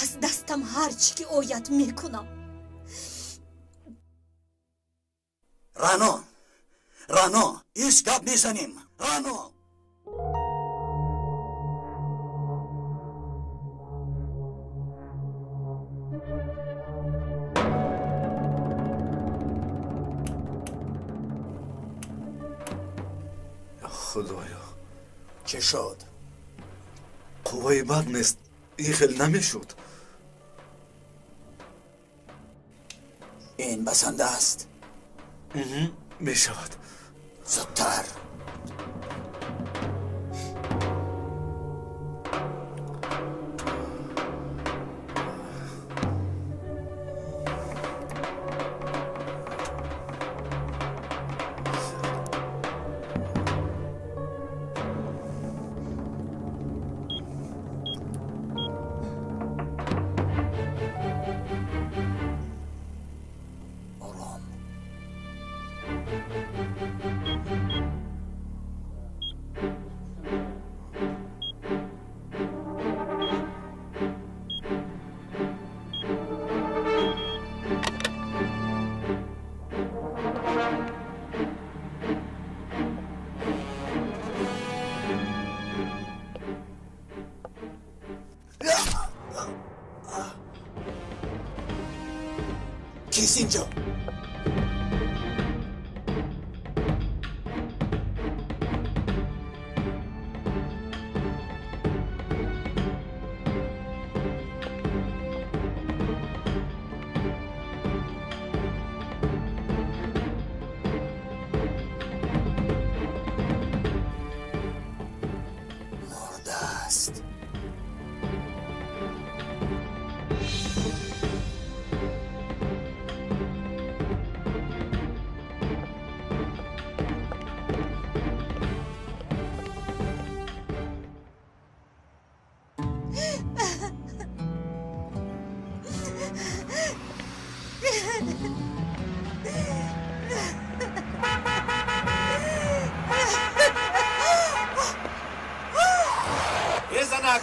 Аз дастам ҳар чӣ ки ояд мекунам. Рано, Рано, ис гап мезанем. Рано. Худоё, чӣ шуд? Қувваи бад нест, ин хел намешуд. Ин басанда аст. Мешавад. Зудтар. Кист инҷо? Мурда.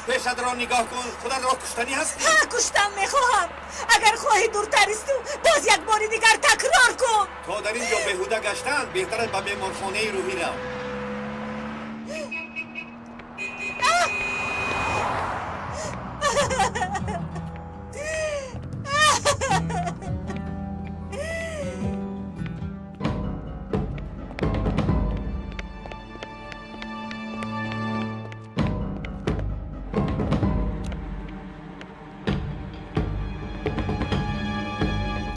Пешатро нигоҳ кун, худатро куштанӣ ҳастӣ? Ҳа, куштан мехоҳам. Агар хоҳӣ дуртар исту, боз як бори дигар такрор кун. То дар ин ҷо беҳуда гаштан, беҳтар аст ба беморхонаи рӯҳӣ рав.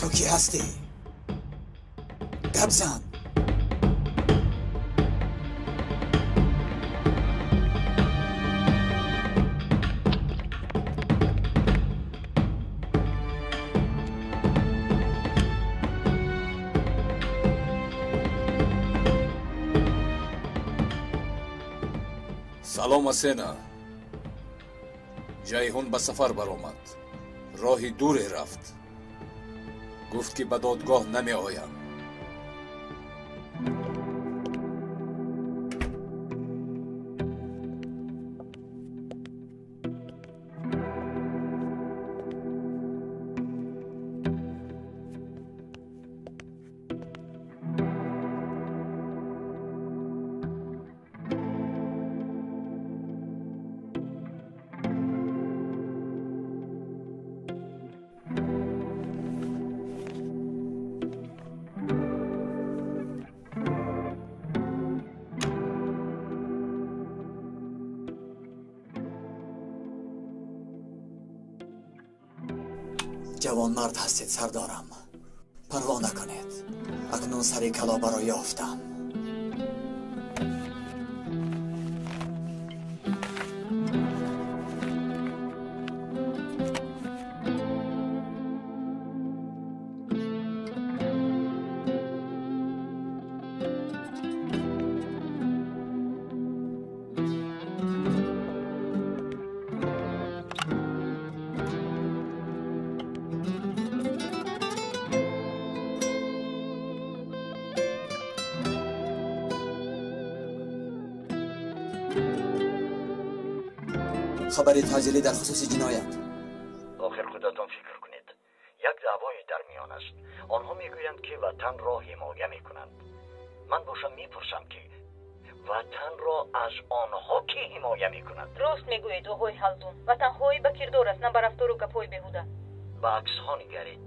Ту кӣ ҳастӣ? Гап зан. Салом, Асена. Ҷайҳун ба сафар баромад, роҳи дуре рафт. Гуфт, ки ба додгоҳ намеоям. Ҷавонмард ҳастед, сардорам. Парво накунед, акнун сари калобаро ёфтам. Хабари таъҷилӣ дар хусуси ҷиноят. Охир худатон фикр кунед, як даъвое дар миён аст. Онҳо мегӯянд, ки ватанро ҳимоя мекунанд. Ман бошам мепурсам, ки ватанро аз онҳо кӣ ҳимоя мекунад? Рост мегӯед, оғои Ҳалдун. Ватанхоҳӣ ба кирдор аст, на ба рафтору гапҳои беҳуда. Ба аксҳо нигаред.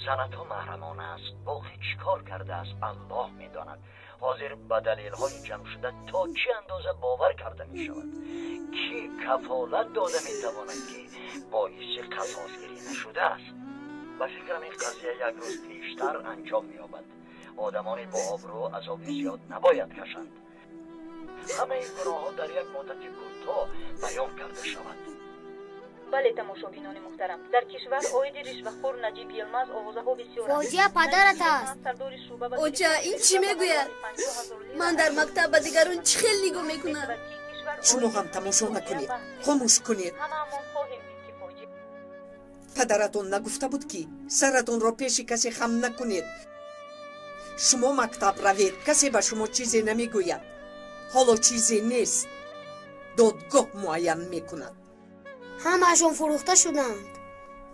Санадҳо маҳрамона аст. Боқӣ чӣ кор кардааст, Аллоҳ медонад. Ҳозир ба далелҳои ҷамъшуда то чӣ андоза бовар карда мешавад? Кӣ кафолат дода метавонад, ки боиси қасосгирӣ нашудааст? Ба фикрам, ин қазия як рӯз пештар анҷом меёбад. Одамони бо обрӯ азоби зиёд набояд кашанд. Ҳамаи гуноҳҳо дар як муддати кӯтоҳ баён карда шавад. Бале, тамошобинони муҳтарам, дар кишвар оиди ришвахӯр Наҷиб Йилмаз овозаҳо бисёранд. Фоҷиа падарат аст. Оча, ин чӣ мегӯяд? Ман дар мактаб ба дигарон чӣ хел нигоҳ мекунам? Шумо ҳам тамошо накунед, хомӯш кунед. Падаратон нагуфта буд, ки саратонро пеши касе хам накунед? Шумо мактаб равед, касе ба шумо чизе намегӯяд. Ҳоло чизе нест, додгоҳ муайян мекунад. Ҳамаашон фурӯхта шуданд.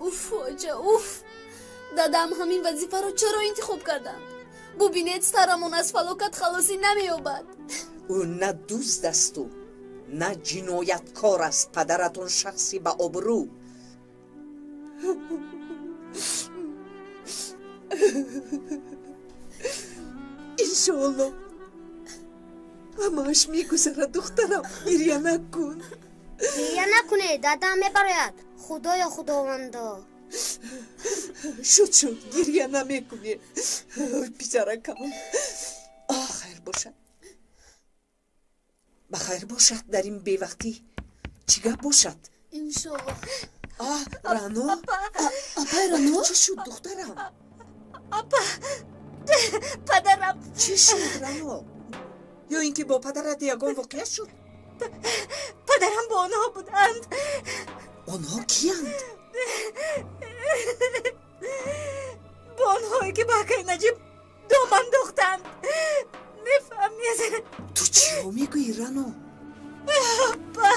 Уф, оҷа, уф! Дадам ҳамин вазифаро чаро интихоб карданд? Бубинед, сарамон аз фалокат халосӣ намеёбад. Ӯ на дузд асту на ҷинояткор аст. Падаратон шахси ба обрӯ. Иншоалло, ҳамааш мегузарад, духтарам. Гирья накун. Гирья накунед, дадам мебарояд. Худоё, худовандо. Шуд, шуд, гирья намекунӣ, писаракам. Хайр бошад, ба хайр бошад. Дар ин бевақтӣ чӣ гап бошад? Иншоалло. Рано, апай Рано, чӣ шуд, духтарам? Апа, падарам. Чӣ шуд, Рано? Ё ин ки бо падарат ягон воқеа шуд? Падарам бо онҳо буданд. Онҳо киянд? Бо онҳое, ки ба акаи Наҷиб дом андохтанд. Мефаҳмед? Ту чиҳо мегӯӣ, Рано? Апа.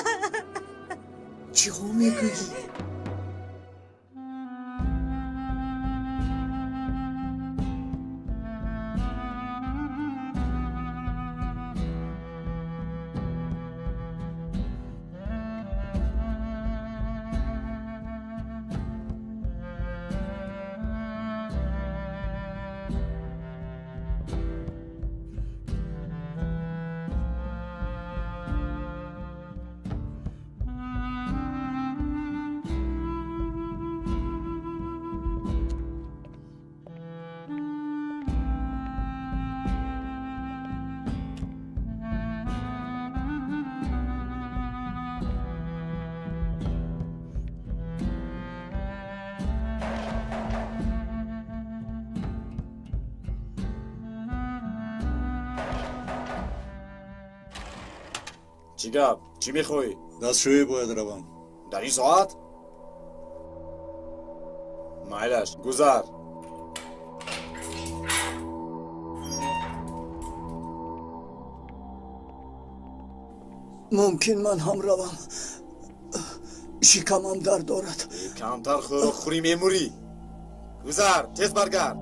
Чиҳо мегӯӣ? Чӣ гап? Чӣ мехоҳӣ? Дастшӯӣ бояд равам. Дар ин соат? Майлаш, гузар. Мумкин ман ҳам равам. Шикамам дард дорад. Камтар хӯрок хӯрӣ мемурӣ. Гузар, тез баргард.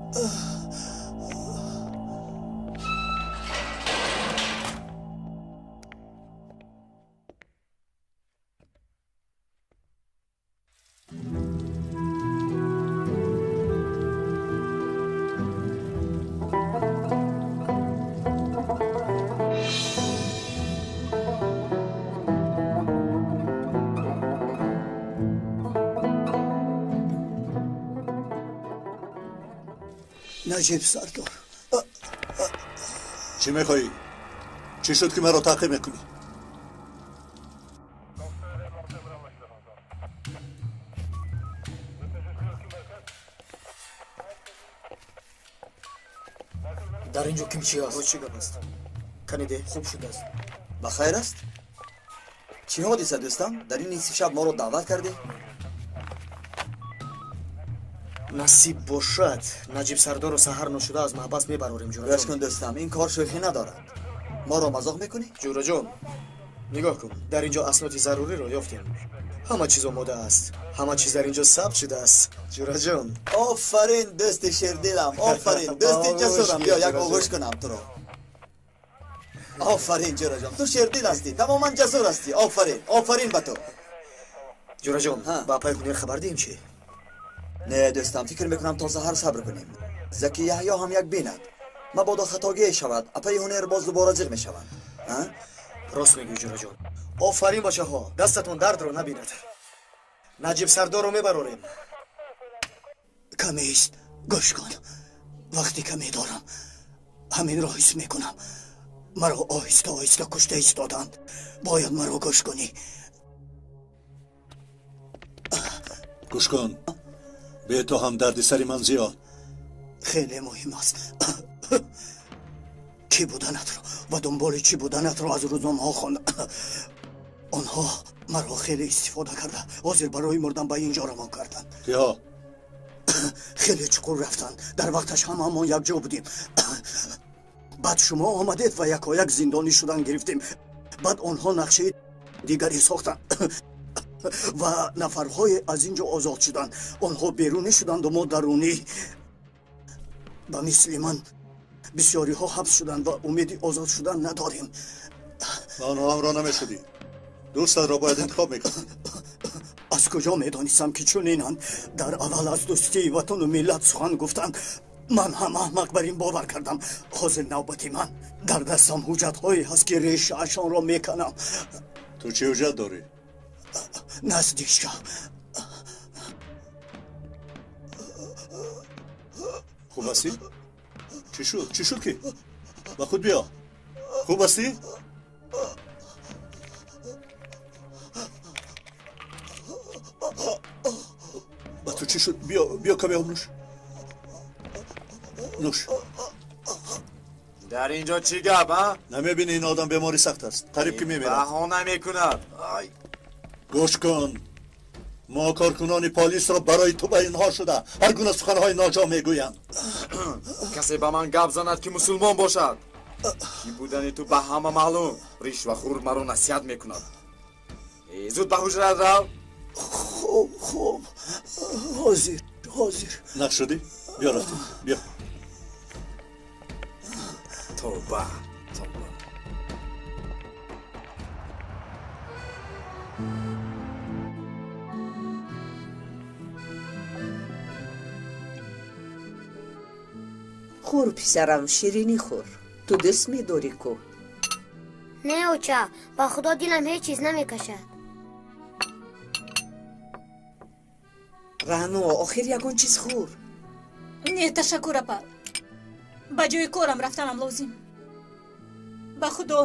Наҷиб сардор. Чӣ мехоҳӣ? Чӣ шуд ки маро таъқиб мекунӣ? Дар ин ҷо ким чи аст? Чӣ гап аст? Каниде хуб шудааст. Ба хайр аст? Чӣ ҳодиса дӯстам? Дар ин нисфи шаб моро даъват кардӣ? Насиб бошад, Наҷиб сардорро саҳар ношуда аз маҳбас мебарорем, ҷураҷон. Гӯш кун дӯстам, ин кор шӯхӣ надорад. Моро мазоқ мекунӣ? Ҷураҷон, нигоҳ кун, дар ин ҷо асноди заруриро ёфтем. Ҳама чиз омода аст. Ҳама чиз дар ин ҷо сабт шудааст. Ҷураҷон. Офарин дӯсти шердилам, офарин дӯсти ҷасурам. Биё як оғӯш кунам туро. Офарин ҷураҷон, ту шердил ҳастӣ, тамоман ҷасур ҳастӣ. Офарин, офарин ба ту. Ҷураҷон, ба апаи Ҳунер хабар диҳем чӣ? Не дӯстам, фикр мекунам то саҳар сабр кунем. Заки Яҳё ҳам як бинад. Мабодо хатогие шавад, апаи Ҳунер боз дубора зиқ мешаванд. Рост мегӯӣ ҷураҷон. Офарин бачаҳо, дастатон дардро набинад. Наҷиб сардорро мебарорем. Камест, гӯш кун. Вақте каме дорам, ҳаминро ҳис мекунам. Маро оҳиста оҳиста кушта истоданд. Бояд маро гӯш кунӣ. Гӯш кун. Бе ту ҳам дарди сари ман зиёд. Хеле муҳим аст. Кӣ буданатро ва дунболи чӣ буданатро аз рӯзномаҳо хондам. Онҳо маро хеле истифода карда, ҳозир барои мурдан ба ин ҷо равон карданд. Киҳо? Хеле чуқур рафтанд. Дар вақташ ҳамаамон якҷо будем. Баъд шумо омадед ва якояк зиндонӣ шудан гирифтем. Баъд онҳо нақшаи дигаре сохтанд ва нафарҳое аз ин ҷо озод шуданд. Онҳо берунӣ шуданду мо дарунӣ. Ба мисли ман бисёриҳо ҳабс шуданд ва умеди озод шудан надорем. Ба онҳо ҳамроҳ намешудӣ. Дӯстатро бояд интихоб мекардӣ. Аз куҷо медонистам ки чунинанд? Дар аввал аз дӯстии ватану миллат сухан гуфтанд. Ман ҳам аҳмақ бар ин бовар кардам. Ҳозир навбати ман. Дар дастам ҳуҷҷатҳое ҳаст ки решаашонро меканам. Ту чӣ ҳуҷҷат дорӣ? Наздик шав. Хуб ҳастӣ? Чӣ шуд? Чӣ шуд ки? Ба худ биё. Хуб ҳастӣ? Ба ту чӣ шуд? Биё, биё каме об нӯш. Нӯш. Дар ин ҷо чӣ гап, а? Намебинӣ ин одам бемори сахт аст. Қариб ки мемирад. Баҳона мекунад. Гӯш кун. Мо коркунони полисро барои ту ба инҳо шуда ҳар гуна суханҳои ноҷо мегӯянд. Касе ба ман гап занад ки мусулмон бошад. Ки будани ту ба ҳама маълум. Ришвахӯр маро насиҳат мекунад. Зуд ба ҳуҷрат рав. Хуб, хуб, ҳозир, ҳозир. Нақ шудӣ? Биё рафтем, биё. Тавба, тавба. Хӯр, писарам, ширинӣ хӯр. Ту дӯст медорӣ ку? Не, оча, ба худо дилам ҳеҷ чиз намекашад. Раъно, охир ягон чиз хӯр. Не, ташаккур, апа. Ба ҷои корам рафтанам лозим. Ба худо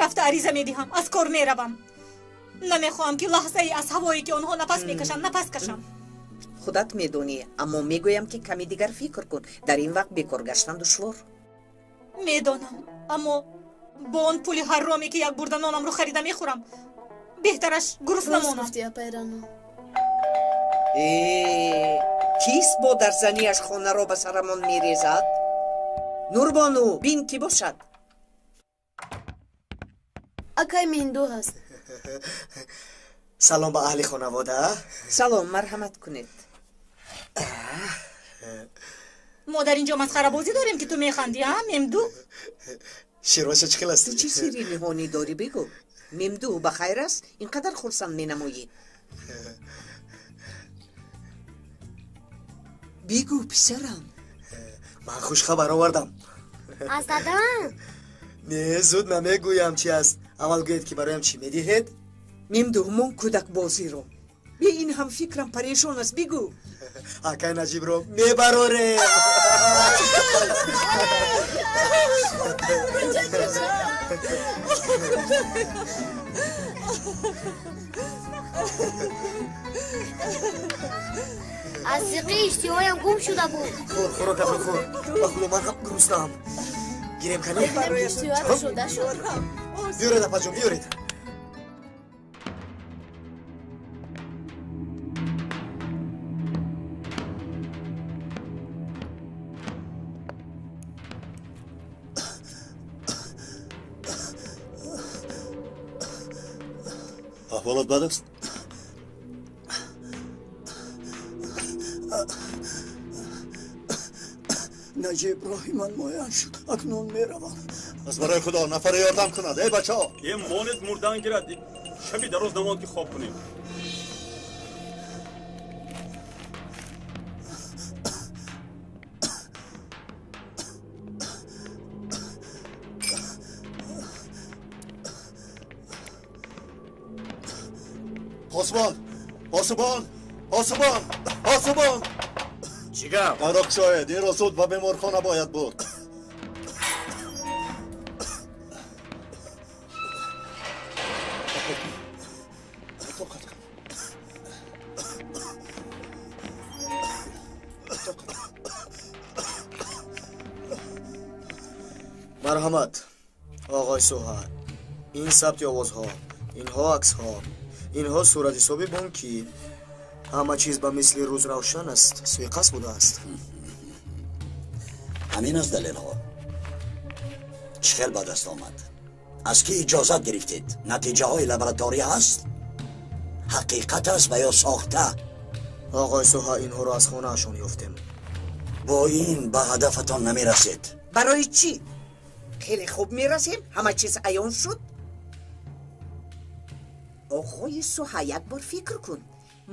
рафта ариза медиҳам, аз кор меравам. Намехоҳам ки лаҳзае аз ҳавое ки онҳо нафас мекашанд нафас кашам. Худат медонӣ, аммо мегӯям ки каме дигар фикр кун. Дар ин вақт бекор гаштан душвор. Медонам, аммо бо он пули ҳароме ки як бурда нонамро харида мехӯрам, беҳтараш гурусна Рост монам. гуфтӣ, апаи Рано. Э, кист бо дарзанияш хонаро ба сарамон мерезад? Нурбону, бин кӣ бошад. Акай Минду ҳаст. Салом ба аҳли хонавода. Салом, марҳамат кунед. Мо дар инҷо масхарабозӣ дорем ки ту механдӣ, а, Мемду? Ширваша чӣ хел аст? Ту чӣ сирри ниҳонӣ дорӣ, бигӯ. Мемду, ба хайр аст? Ин қадар хурсанд менамоӣ. Бигӯ, писарам. Ман хушхабар овардам. Аз дадам? Не, зуд намегӯям чи аст. Аввал гӯед ки бароям чӣ медиҳед? Мемду, мон кӯдакбозиро. Бе ин ҳам фикрам парешон аст, бигӯ. Акай Наҷибро мебарорем. Аз зиқи иштиҳоям гум шуда буд. Хӯр, хӯрокатро хӯр. Ба худо ман ҳам грустнаам. Гирем кани? Иштиҳоят шуда шуд. Биёред, апаҷон, биёред. Аҳволот бад аст? Наҷиб, роҳи ман муайян шуд. Акнун меравам. Аз барои худо нафаре ёрдам кунад, эй бачаҳо. Е, монед, мурдан гирад. Шаби дароз намонд ки хоб кунем. Посбон, посбон, посбон, посбон. Чӣ гап? Даро кушоед, инро зуд ба беморхона бояд бурд. Марҳамат, оғои Соҳа. Ин сабти овозҳо, инҳо аксҳо, инҳо суратҳисоби бонкӣ. Ҳама чиз ба мисли рӯз равшан аст, суиқасд будааст. Ҳамин аст далелҳо. Чӣ хел ба даст омад? Аз кӣ иҷозат гирифтед? Натиҷаҳои лаборатория ҳаст? Ҳақиқат аст ва ё сохта? Оғои Соҳа, инҳоро аз хонаашон ёфтем. Бо ин ба ҳадафатон намерасед. Барои чӣ? Хеле хуб мерасем, ҳама чиз аён шуд. Оғои Соҳа, як бор фикр кун.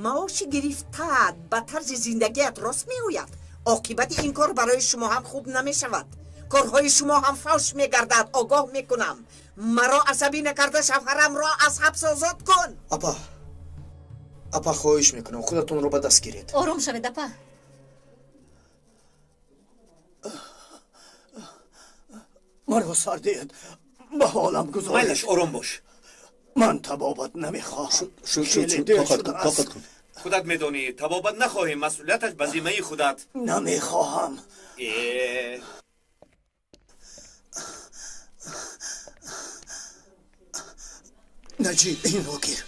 Маоши гирифтаат ба тарзи зиндагият рост меояд. Оқибати ин кор барои шумо ҳам хуб намешавад. Корҳои шумо ҳам фавш мегардад, огоҳ мекунам. Маро асабӣ накарда шавҳарамро аз ҳабс озод кун. Апа, апа, хоҳиш мекунам, худатонро ба даст гиред. Ором шавед, апа. Маро сар диҳед, ба ҳолам гузоред. Майлаш, ором бош. Ман табобат намехоҳам. Шуд, шуд, Хеле шуд, дер тоқат кун, шудааст. тоқат кун. Худат медонӣ, табобат нахоҳӣ, масъулияташ ба зиммаи худат. Намехоҳам. Э, Наҷиб, инро гир.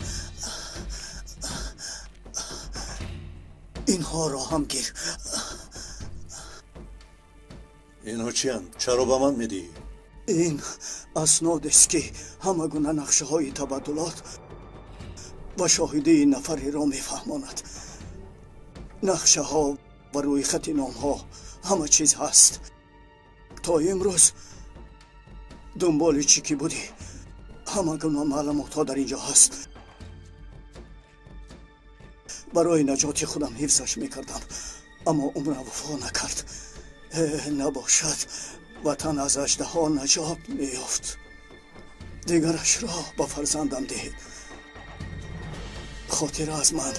Инҳоро ҳам гир. Инҳо чиянд? Чаро ба ман медиҳӣ? Ин аснодест ки ҳама гуна нақшаҳои табаддулот ва шоҳидии нафареро мефаҳмонад. Нақшаҳо ва рӯйхати номҳо ҳама чиз ҳаст. То имрӯз дунболи чӣ ки будӣ, ҳама гуна маълумотҳо дар инҷо ҳаст. Барои наҷоти худам ҳифзаш мекардам, аммо умрам вафо накард. Набошад, ватан аз аждаҳо наҷот меёфт. Дигарашро ба фарзандам диҳед. Хотира аз ман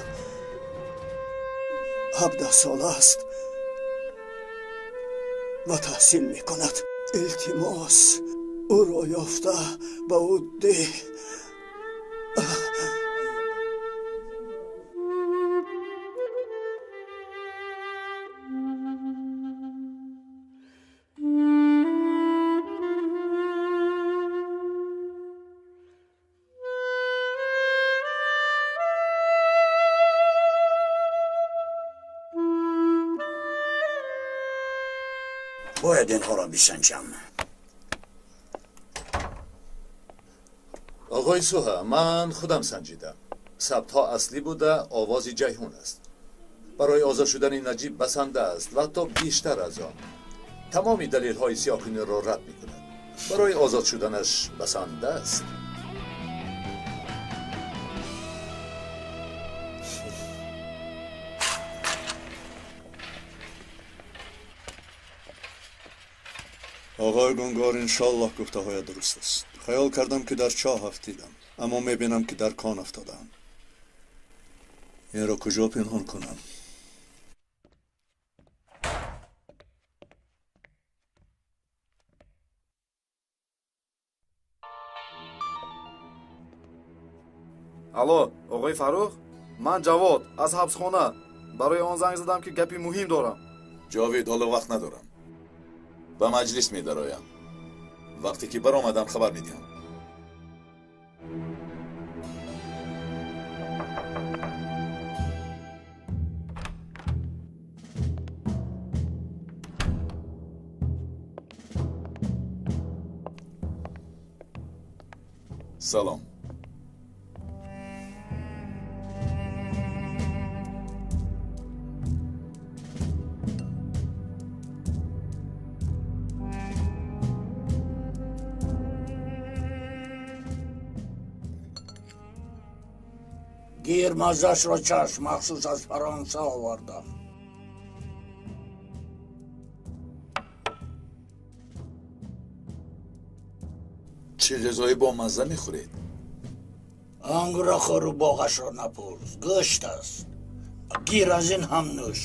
17 сола аст ва таҳсил мекунад. Илтимос, ӯро ёфта ба ӯ деҳ. باید اینها را بسنجم. آقای سوها، من خودم سنجیدم. ثبت ها اصلی بوده، آواز جیحون است. برای آزاد شدن نجیب بسنده است و حتی بیشتر از آن. تمامی دلیل های سیاکنی را رد می کند. برای آزاد شدنش بسنده است. آقای گنگار، انشالله گفته های درست است. خیال کردم که در چاه افتیدم، اما میبینم که در کان افتادم. این را کجا پنهان کنم؟ Алло, оғои Фаррух? Ман Ҷавод аз ҳабсхона. Барои он занг задам ки гапи муҳим дорам. Ҷовид, ҳоло вақт надорам. Ба маҷлис медароям. Вақте ки баромадам хабар медиҳам. Салом. Гир маззашро чашм, махсус аз Фаронса овардам. Чӣ ғизои бомазза мехӯред? Ангурро хӯру боғашро напурс, гӯшт аст. Гир аз ин ҳам нӯш.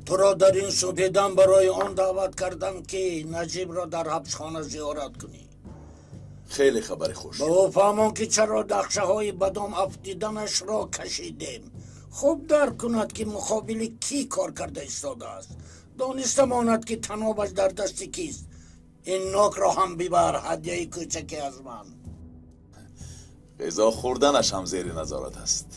Туро дар ин субҳидам барои он даъват кардам, ки Наҷибро дар ҳабсхона зиёрат кунӣ. Хеле хабари хуш. Ба ӯ фаҳмон, ки чаро нақшаҳои ба дом афтиданашро кашидем. Хуб дарк кунад, ки муқобили кӣ кор карда истодааст. Дониста монад, ки танобаш дар дасти кист. Ин нокро ҳам бибар, ҳадияи кӯчаке аз ман. Ғизо хӯрданаш ҳам зери назорат аст.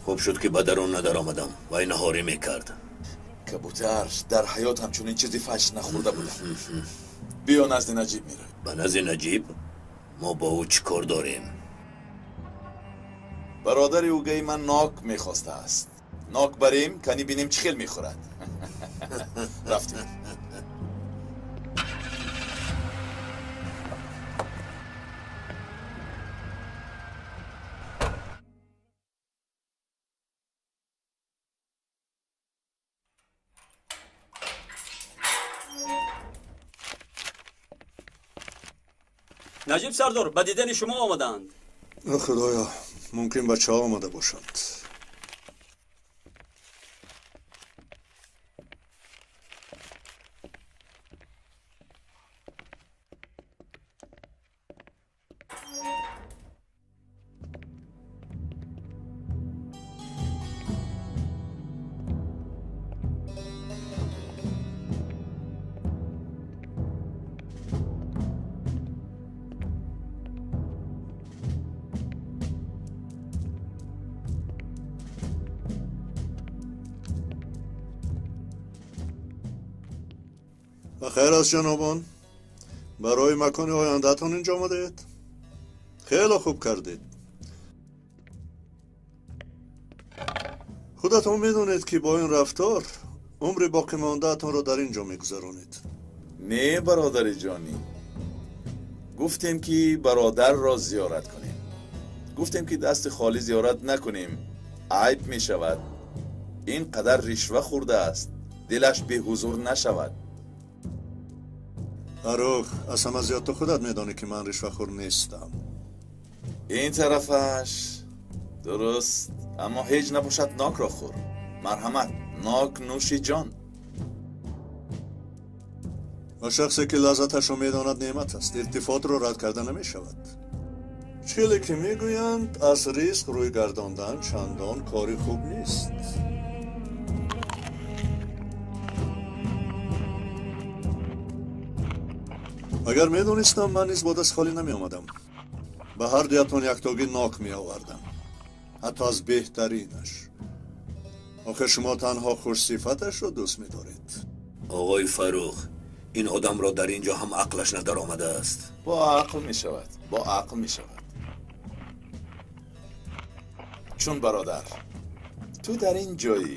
Хуб шуд, ки ба дарун надаромадам. Вай наҳорӣ мекард. Кабутар, дар ҳаёт ҳамчунин чизи фаҳш нахӯрда будам. Биё назди Наҷиб меравем. Ба назди Наҷиб? Мо бо ӯ чӣ кор дорем? Бародари угаи ман нок мехостааст. Нок барем, кани бинем чӣ хел мехӯрад. Рафтем. Наҷиб сардор, ба дидани шумо омадаанд. Худоё, мумкин бачаҳо омада бошанд. Бахайр аст ҷанобон. Барои макони ояндаатон инҷо омадаед? Хеле хуб кардед. Худатон медонед ки бо ин рафтор умри боқимондаатонро дар ин ҷо мегузаронед. Не, бародари ҷонӣ. Гуфтем ки бародарро зиёрат кунем. Гуфтем ки дасти холӣ зиёрат накунем. Айб мешавад. Ин қадар ришва хӯрдааст. Дилаш беҳузур нашавад. Фарух, аз ҳама зиёд ту худат медонӣ ки ман ришвахӯр нестам. Ин тарафаш дуруст, аммо ҳеҷ набошад нокро хӯр. Марҳамат, нок нӯши ҷон. Ва шахсе ки лаззаташро медонад неъмат аст. Илтифотро рад карда намешавад. Чиле ки мегӯянд, аз ризқ рӯй гардондан чандон кори хуб нест. Агар медонистам, ман низ бо даст холӣ намеомадам. Ба ҳар дуятон яктогӣ нок меовардам, ҳатто аз беҳтаринаш. Охир шумо танҳо хушсифаташро дӯст медоред. Оғои Фарух, ин одамро дар ин ҷо ҳам ақлаш надаромадааст. Бо ақл мешавад, бо ақл мешавад. Чун бародар, ту дар ин ҷоӣ,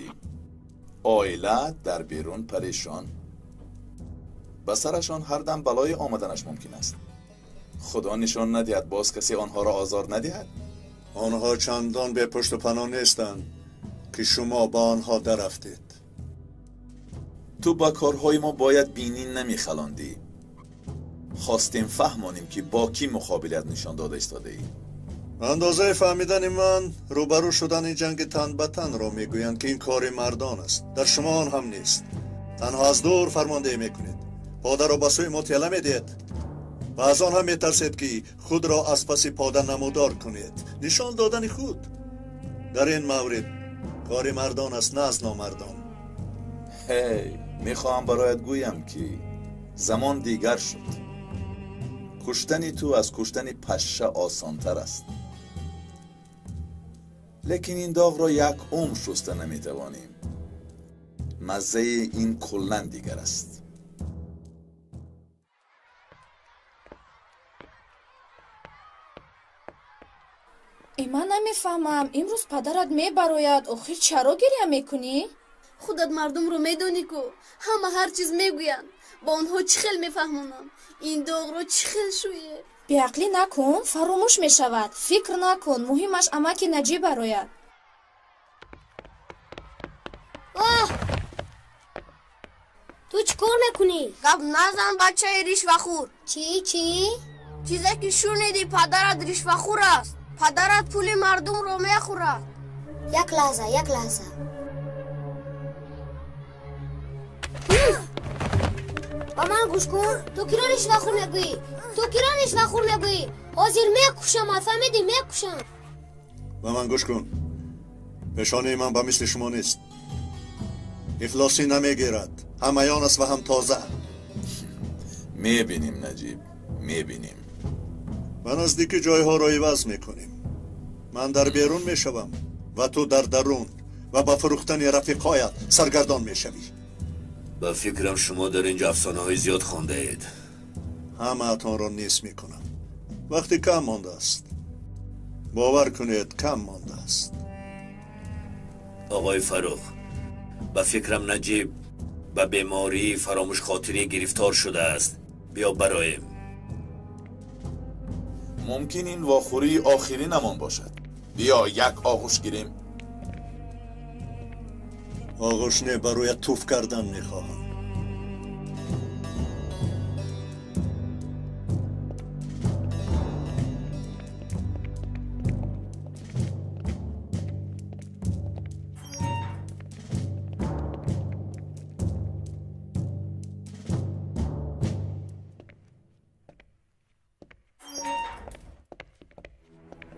оилаат дар берун парешон. Ба сарашон ҳар дам балои омаданаш мумкин аст. Худо нишон надиҳад, боз касе онҳоро озор надиҳад. Онҳо чандон бепушту паноҳ нестанд ки шумо ба онҳо дарафтед. Ту ба корҳои мо бояд бинӣ намехалондӣ. Хостем фаҳмонем ки бо кӣ муқобилият нишон дода истодаӣ. Андозаи фаҳмидани ман рӯбарӯ шудани ҷанги тан ба танро мегӯянд ки ин кори мардон аст. Дар шумо он ҳам нест. Танҳо аз дур фармондеҳӣ мекунед. Подаро ба сӯи мо тела медиҳед ва аз он ҳам метарсед ки худро аз паси пода намудор кунед. Нишон додани худ дар ин маврид кори мардон аст, на аз номардон. Ҳей, мехоҳам бароят гӯям ки замон дигар шуд. Куштани ту аз куштани пашша осонтар аст. Лекин ин доғро як умр шуста наметавонем. Маззаи ин куллан дигар аст. Ман намефаҳмам, имрӯз падарат мебарояд, охир чаро гиря мекунӣ? Худат мардумро медонӣ ку, ҳама ҳар чиз мегӯянд. Ба онҳо чӣ хел мефаҳмонам? Ин доғро чӣ хел шӯе? Беақлӣ накун, фаромӯш мешавад. Фикр накун, муҳимаш амаки Наҷиб барояд. Оҳ! Ту чӣ кор мекунӣ? Гап назан, бачаи ришвахӯр. Чӣ, чӣ? Чизе ки шунидӣ, падарат ришвахӯр аст. Падарат пули мардумро мехӯрад. Як лаҳза, як лаҳза. Ба ман гӯш кун. Ту киро ришвахӯр мегӯӣ? Ту киро ришвахӯр мегӯӣ? Ҳозир мекушам, фаҳмидӣ? Мекушам. Ба ман гӯш кун. Пешонаи ман ба мисли шумо нест. Ифлосӣ намегирад. Ҳам аён аст ва ҳам тоза. Мебинем, Наҷиб, мебинем. Ба наздики ҷойҳоро иваз мекунем. Ман дар берун мешавам ва ту дар дарун ва ба фурӯхтани рафиқҳоят саргардон мешавӣ. Ба фикрам шумо дар ин ҷо афсонаҳои зиёд хондаед. Ҳамаатонро нест мекунам. Вақте кам мондааст. Бовар кунед, кам мондааст. Оғои Фарух, ба фикрам Наҷиб ба бемории фаромӯшхотирӣ гирифтор шудааст. Биё бароем. Мумкин ин вохӯрии охиринамон бошад. Биё як оғӯш гирем. Оғӯш не, барои туф кардан мехоҳам.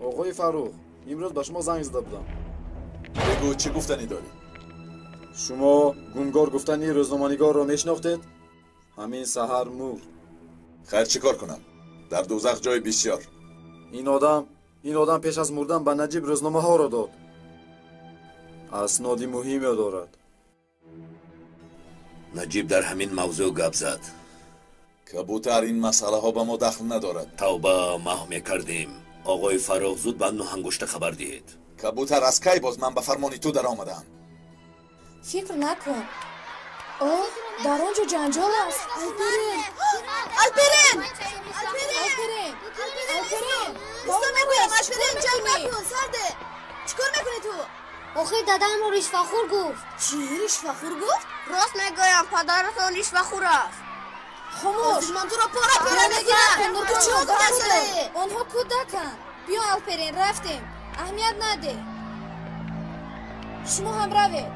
Оғои Фарух, имрӯз ба шумо занг зада будам. Бигӯ, чӣ гуфтанӣ дорӣ? Шумо гунгор гуфтани рӯзноманигорро мешинохтед? Ҳамин саҳар мурд. Хайр, чӣ кор кунам? Дар дӯзах ҷои бисёр. Ин одам пеш аз мурдан ба Наҷиб рӯзномаҳоро дод. Асноди муҳиме дорад. Наҷиб дар ҳамин мавзӯъ гап зад. Кабутар, ин масъалаҳо ба мо дахл надорад. Тавба, маҳв мекардем. Оғои Фаррух, зуд ба Нӯҳангушта хабар диҳед. Кабутар, аз кай боз ман ба фармони ту даромадам? Фикр накун. О, дар он ҷо ҷанҷол аст. Алперен! Алперен! Алперен! Алперен! Усто мегӯям, Алперен, ҷанг накун, сарде! Чӣ кор мекунӣ ту? Охир дадамро ришвахӯр гуфт. Чӣ ришвахӯр гуфт? Рост мегӯям, падаратон ришвахӯр аст. Хомӯш! Ман туро пора пора мекунам. Ту чӣ Онҳо кӯдаканд. Биё, Алперен, рафтем. Аҳамият надеҳ. Шумо ҳам равед.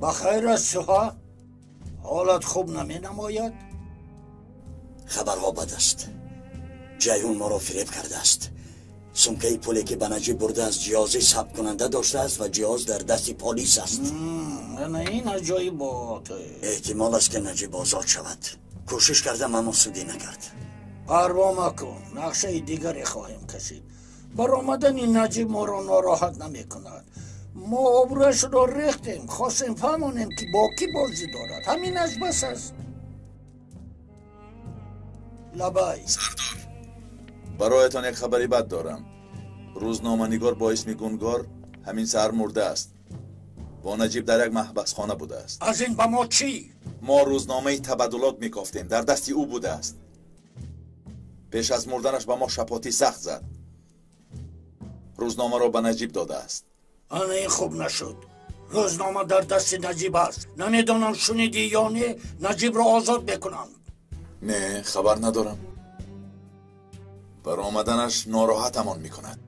Ба хайр аст, Суҳа? Ҳолат хуб наменамояд? Хабарҳо бад аст. Ҷайҳун моро фиреб кардааст. Сумкаи пуле ки ба Наҷиб бурдааст, ҷиҳози сабткунанда доштааст ва ҷиҳоз дар дасти полис аст. Ана ин аҷоибот. Эҳтимол аст, ки Наҷиб озод шавад. Кӯшиш кардам, аммо судӣ накард. Парво макун, нақшаи дигаре хоҳем кашид. Баромадани Наҷиб моро нороҳат намекунад. Мо обрӯяшро рехтем, хостем фаҳмонем, ки бо кӣ бозӣ дорад. Ҳаминаш бас аст. Лабай. Сардор, бароятон як хабари бад дорам. Рӯзноманигор бо исми Гунгор ҳамин саҳар мурдааст. Бо Наҷиб дар як маҳбасхона будааст. Аз ин ба мо чӣ? Мо рӯзномаи табаддулот мекофтем, дар дасти ӯ будааст. Пеш аз мурданаш ба мо шапотӣ сахт зад. Рӯзномаро ба Наҷиб додааст. Ана ин хуб нашуд. Рӯзнома дар дасти Наҷиб аст. Намедонам, шунидӣ ё не, Наҷибро озод мекунанд. Не, хабар надорам. Баромаданаш нороҳатамон мекунад.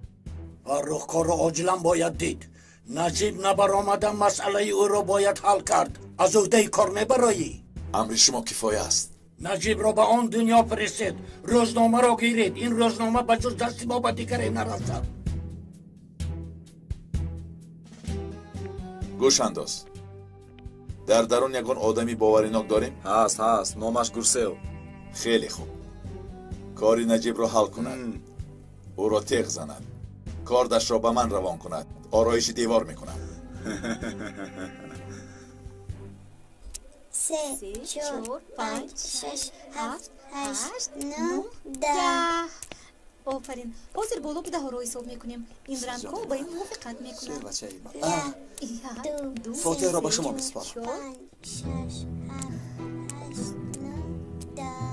Фаррух, корро оҷилан бояд дид. Наҷиб набаромадан масъалаи ӯро бояд ҳал кард. Аз уҳдаи кор мебароӣ? Амри шумо кифоя аст. Наҷибро ба он дунё фиристед, рӯзномаро гиред. Ин рӯзнома ба ҷуз дасти мо ба дигаре нарасад. Гӯш андоз, дар дарун ягон одами боваринок дорем? Ҳаст, ҳаст, номаш Гурсев. Хеле хуб. Кори Наҷибро ҳал кунад, ӯро теғ занад, кордашро ба ман равон кунад, ороиши девор мекунам. Се, чор, панҷ, шаш, ҳафт, ҳашт, нӯҳ, 10. Офарин. Ҳозир боло будаҳоро ҳисоб мекунем. Ин рангҳо ба ин мувофиқат мекунанд. Фотиҳро ба шумо месупорам. Панҷ, шаш, ҳафт, ҳашт, нӯҳ, 10.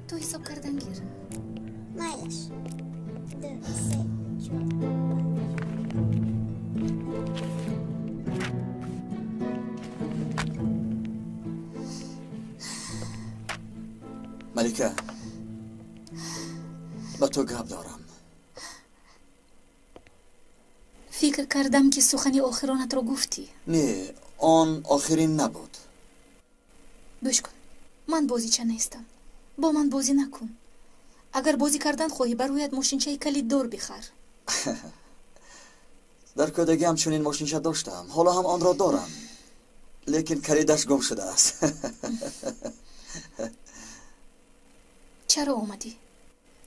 Ту ҳисоб кардан гир. Майлаш. 2, 3, 4. Малика, ба ту гап дорам. Фикр кардам, ки сухани охиронатро гуфтӣ. Не, он охирин набуд. Гӯш кун, ман бозича нестам. Бо ман бозӣ накун. Агар бозӣ кардан хоҳӣ, бароят мошинчаи калиддор бихар. Дар кӯдагиам чунин мошинча доштам, ҳоло ҳам онро дорам, лекин калидаш гум шудааст. Чаро омадӣ?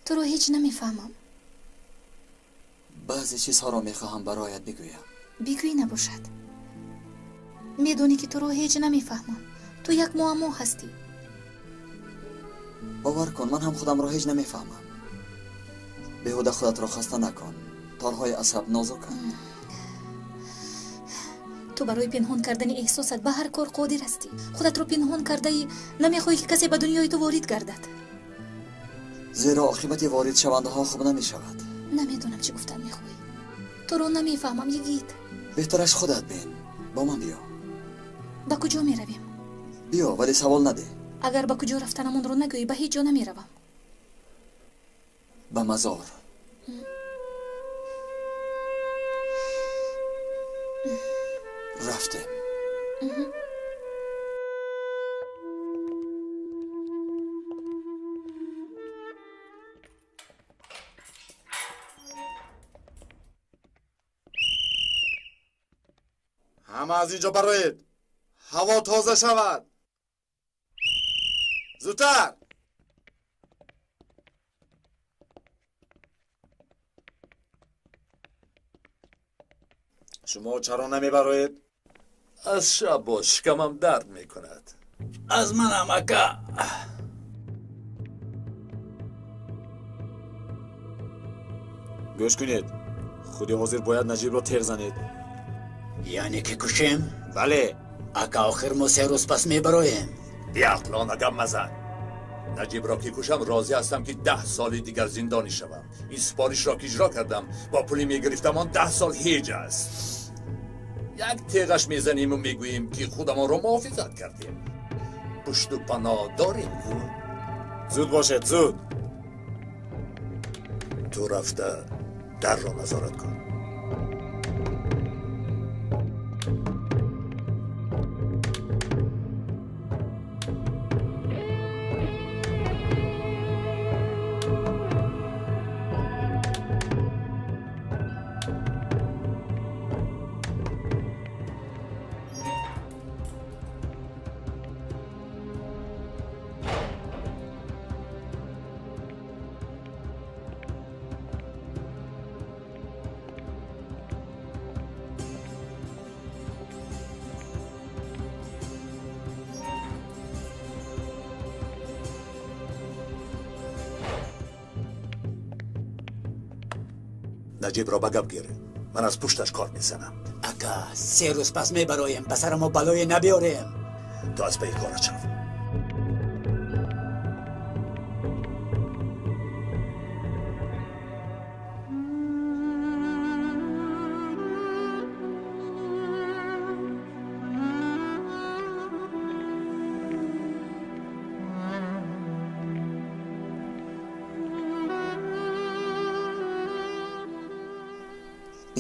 Туро ҳеҷ намефаҳмам. Баъзе чизҳоро мехоҳам бароят бигӯям. Бигӯӣ набошад. Медонӣ, ки туро ҳеҷ намефаҳмам. Ту як муаммо ҳастӣ. Бовар кун, ман ҳам худамро ҳеҷ намефаҳмам. Беҳуда худатро хаста накун, торҳои асаб нозуканд. Ту барои пинҳон кардани эҳсосат ба ҳар кор қодир ҳастӣ. Худатро пинҳон кардаи, намехоҳӣ, ки касе ба дунёи ту ворид гардад. Зеро оқибати воридшавандаҳо хуб намешавад. Намедонам, чӣ гуфтан мехоҳӣ. Туро намефаҳмам, йигит. Беҳтараш худат бин. Бо ман биё. Ба куҷо меравем? Биё, вале савол надеҳ. Агар ба куҷо рафтанамонро нагӯӣ, ба ҳеҷ ҷо намеравам. Ба мазор. Рафтем. Ҳама аз инҷо бароед. Ҳаво тоза шавад. Зудтар. Шумо чаро намебароед? Аз шаб боз шикамам дард мекунад. Аз манам, ака. Гӯш кунед, худи ҳозир бояд Наҷибро теғ занед. Яъне ки кушем? Бале. Ака, охир мо 3 рӯз пас мебароем. Биақлона гап мазан. Наҷибро ки кушам, розӣ ҳастам ки 10 соли дигар зиндонӣ шавам. Ин супоришро ки иҷро кардам, бо пули мегирифтам, он 10 сол ҳеҷ аст. Як теғаш мезаниму мегӯем, ки худамонро муҳофизат кардем. Пушту паноҳ дорем ку. Зуд бошед, зуд. Ту рафта дарро назорат кун. Наҷибро ба гап гир. Ман аз пушташ кор мезанам. Ака, 3 рӯз пас мебароем, ба сари мо балое набиёрем. Ту аз пайи корат шав.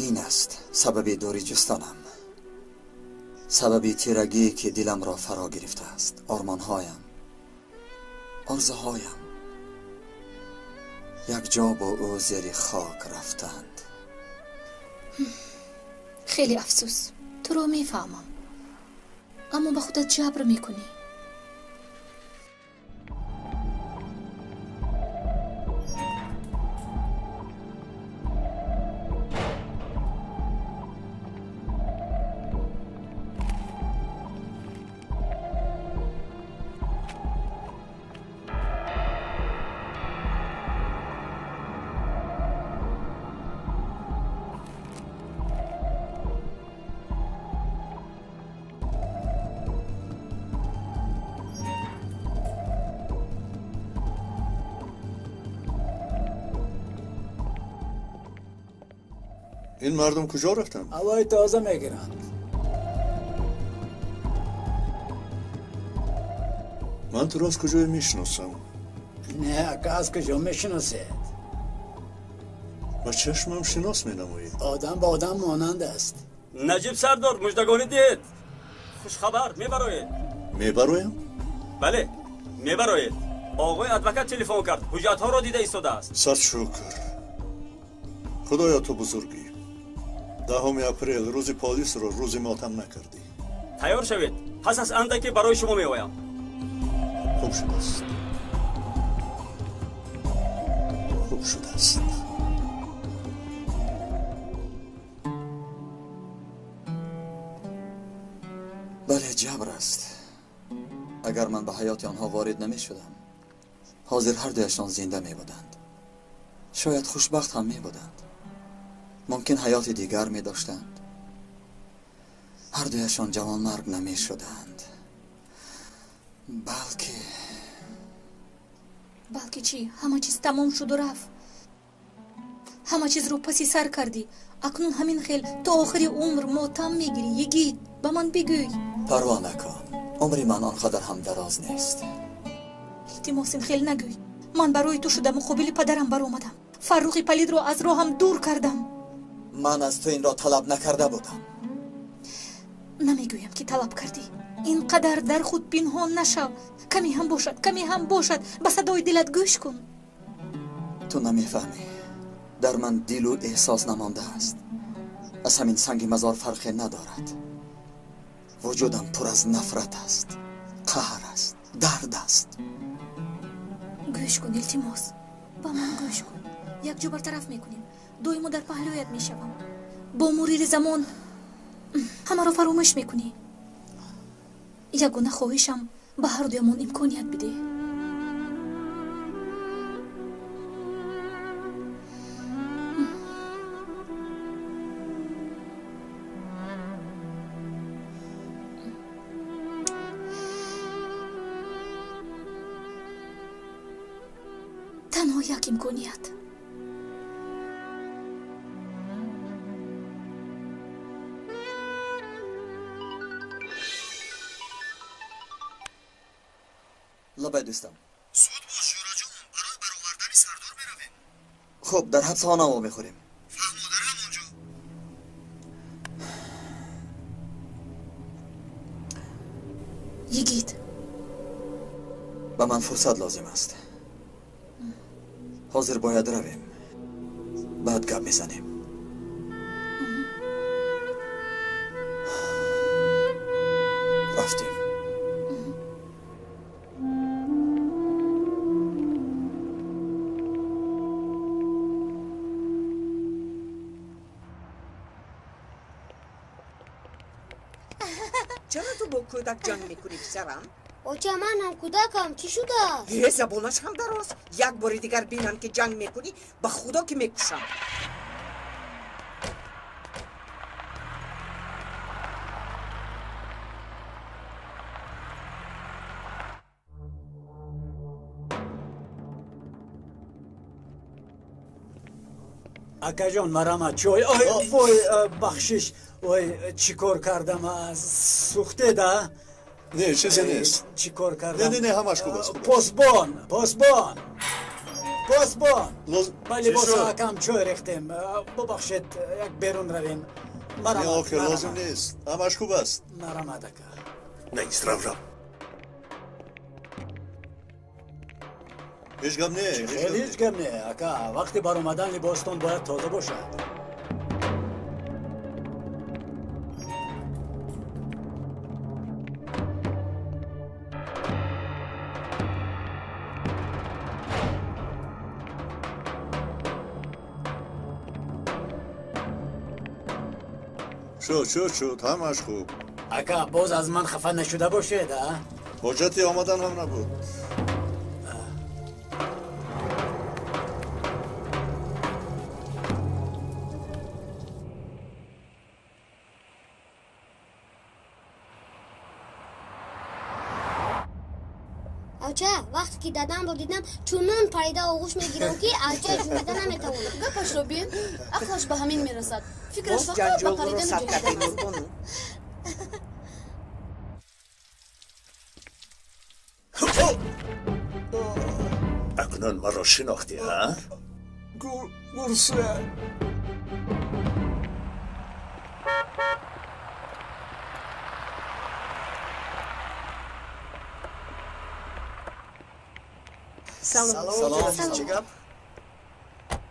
Ин аст сабаби дури ҷустанам, сабаби тирагӣ ки диламро фаро гирифтааст. Ормонҳоям, орзуҳоям якҷо бо ӯ зери хок рафтанд. Хеле афсӯс, туро мефаҳмам, аммо ба худат ҷабр мекунӣ. Ин мардум куҷо рафтанд? Ҳавои тоза мегиранд. Ман туро аз куҷое мешиносам? Не, ака, аз куҷо мешиносед? Ба чашмам шинос менамоед. Одам ба одам монанд аст. Наҷиб сардор, муждагонӣ диҳед. Хушхабар, мебароед. Мебароям? Бале, мебароед. Оғои адвокат телефон кард, ҳуҷҷатҳоро дида истодааст. Сад шукр. Худоё, ту бузургӣ. 10 апрел рӯзи полисро рӯзи мотам накардӣ. Тайёр шавед, пас аз андаке барои шумо меоям. Хуб шудааст, хуб шудааст. Бале, ҷабр аст. Агар ман ба ҳаёти онҳо ворид намешудам, ҳозир ҳар дуяшон зинда мебуданд. Шояд хушбахт ҳам мебуданд. Мумкин ҳаёти дигар медоштанд. Ҳар дуяшон ҷавонмарг намешуданд. Балки Балки чӣ? Ҳама чиз тамом шуду рафт. Ҳама чизро паси сар кардӣ. Акнун ҳамин хел то охири умр мотам мегирӣ. Йигит, ба ман бигӯй. Парво накун, умри ман он қадар ҳам дароз нест. Илтимос, ин хел нагӯй. Ман барои ту шуда муқобили падарам баромадам. Фаррухи палидро аз роҳам дур кардам. Ман аз ту инро талаб накарда будам. Намегӯям, ки талаб кардӣ. Ин қадар дар худ пинҳон нашав. Каме ҳам бошад, каме ҳам бошад, ба садои дилат гӯш кун. Ту намефаҳмӣ. Дар ман дилу эҳсос намондааст. Аз ҳамин санги мазор фарқе надорад. Вуҷудам пур аз нафрат аст, қаҳр аст, дард аст. Гӯш кун, илтимос, ба ман гӯш кун. Якҷо бартараф мекунем. Доимо дар паҳлӯят мешавам. Бо мурури замон ҳамаро фаромӯш мекунӣ. Ягона хоҳишам, ба ҳардуямон имконият бидеҳ. Танҳо як имконият. Лабай дӯстам. Зуд бош, Ҷӯраҷон, барои баровардани сардор меравем. Хуб, дар ҳабсхона вомехӯрем. Фаҳмо, дар ҳамон ҷо. Йигит, ба ман фурсат лозим аст. Ҳозир бояд равем. Баъд гап мезанем. Рафтем. Чаро ту бо кӯдак ҷанг мекунӣ, писарам? Оча, ман ҳам кӯдакам, чӣ шудааст? Э, забонаш ҳам дароз. Як бори дигар бинам, ки ҷанг мекунӣ, ба худо ки мекушам. Акаҷон, марама чой. Ой, вой, бахшиш. Ой, чӣ кор кардам? Сӯхтеда? Не, чизе нест. Чӣ кор кардам? Не, не, не, ҳамаш хуб аст. Посбон, посбон, посбон. Ба либоси акам чой рехтем. Бубахшед, як берун равем. Не, охир, лозим нест. Ҳамаш хуб аст. Марамат, ака. Нест, рав, рав. Ҳеҷ гап не. Хеле ҳеҷ гап не, ака. Вақти баромадан либостон бояд тоза бошад. Шуд, шуд, шуд, ҳамаш хуб. Ака, боз аз ман хафа нашуда бошед, а? Ҳоҷати омадан ҳам набуд. Оча, вақте ки дадамро дидам, чунон парида оғӯш мегирам, ки аз ҷой ҷунбида наметавонам. Гапашро бин, ақлаш ба ҳамин мерасад. Фикраш Боз фақат ба ҷанҷолро паридану сар кардӣ, ҷунбидан аст. Нурбону. Акнун маро шинохтӣ, ҳа? Гурса. Салом. Салом. Чӣ гап?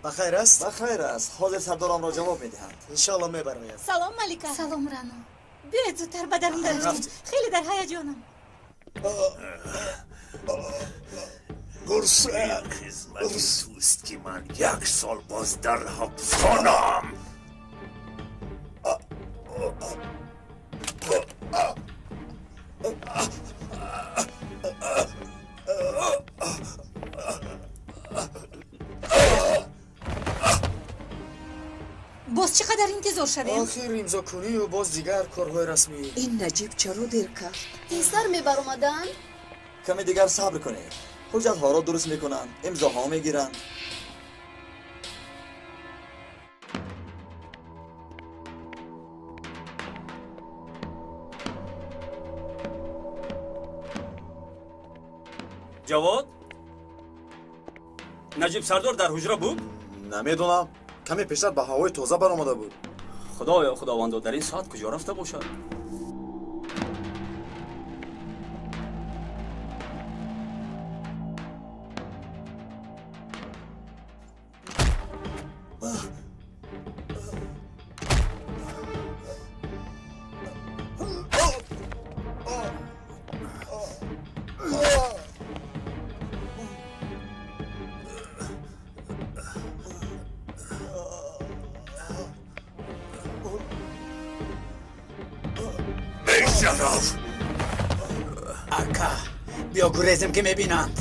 Ба хайр аст? Ба хайр аст. Ҳозир сардорамро ҷавоб медиҳанд. Иншоалло мебарояд. Салом, Малика. Салом, Рано. Биёед зудтар ба дарун даравем. Рафтем. Хеле дар ҳаяҷонам. Гурса. Ин хизмати туст, ки ман як сол боз дар ҳабсхонаам. Боз чӣ қадар интизор шавем? Охир имзокунию боз дигар корҳои расмӣ. Ин Наҷиб чаро дер кард? Тезтар мебаромаданд? Каме дигар сабр кунед. Ҳуҷҷатҳоро дуруст мекунанд, имзоҳо мегиранд. Ҷавод, Наҷиб сардор дар ҳуҷра буд? Намедонам. Каме пештар ба ҳавои тоза баромада буд. Худоё, худовандо, дар ин соат куҷо рафта бошад? Нарав. Ака, биё гурезем ки мебинанд.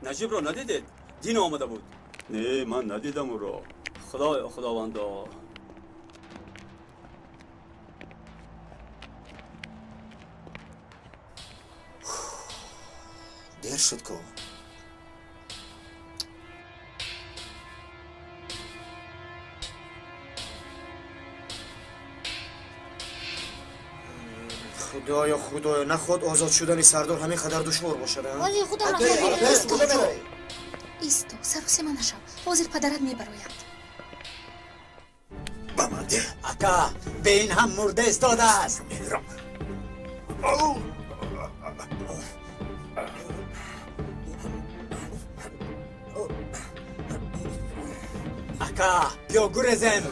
Наҷибро надидед? Дин омада буд. Не, ман надидам ӯро. Худоё, Худовандо. Дер шуд ку. Худоё, Худоё, наход озод шудани сардор ҳамин қадар душвор бошад, а? Ҳозир худам Исто, саросема нашав. Ҳозир падарат мебарояд. Ба ман деҳ. Ака, бе ин ҳам мурда истодааст. Мемирам. Ака, биё гурезем.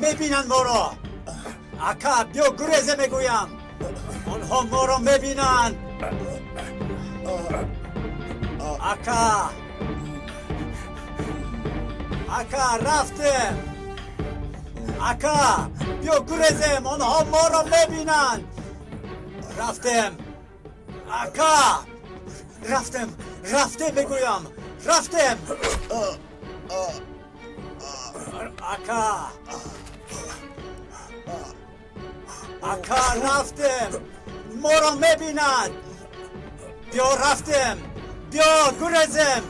Мебинанд моро. Ака, биё гурезем мегӯям. Онҳо моро мебинанд. Ака, ака, рафтем. Ака, биё гурезем, онҳо моро мебинанд. Рафтем. Ака, рафтем, рафтем мегӯям. Рафтем. Ака, ака, рафтем. Моро мебинанд. Биё рафтем. Биё гурезем.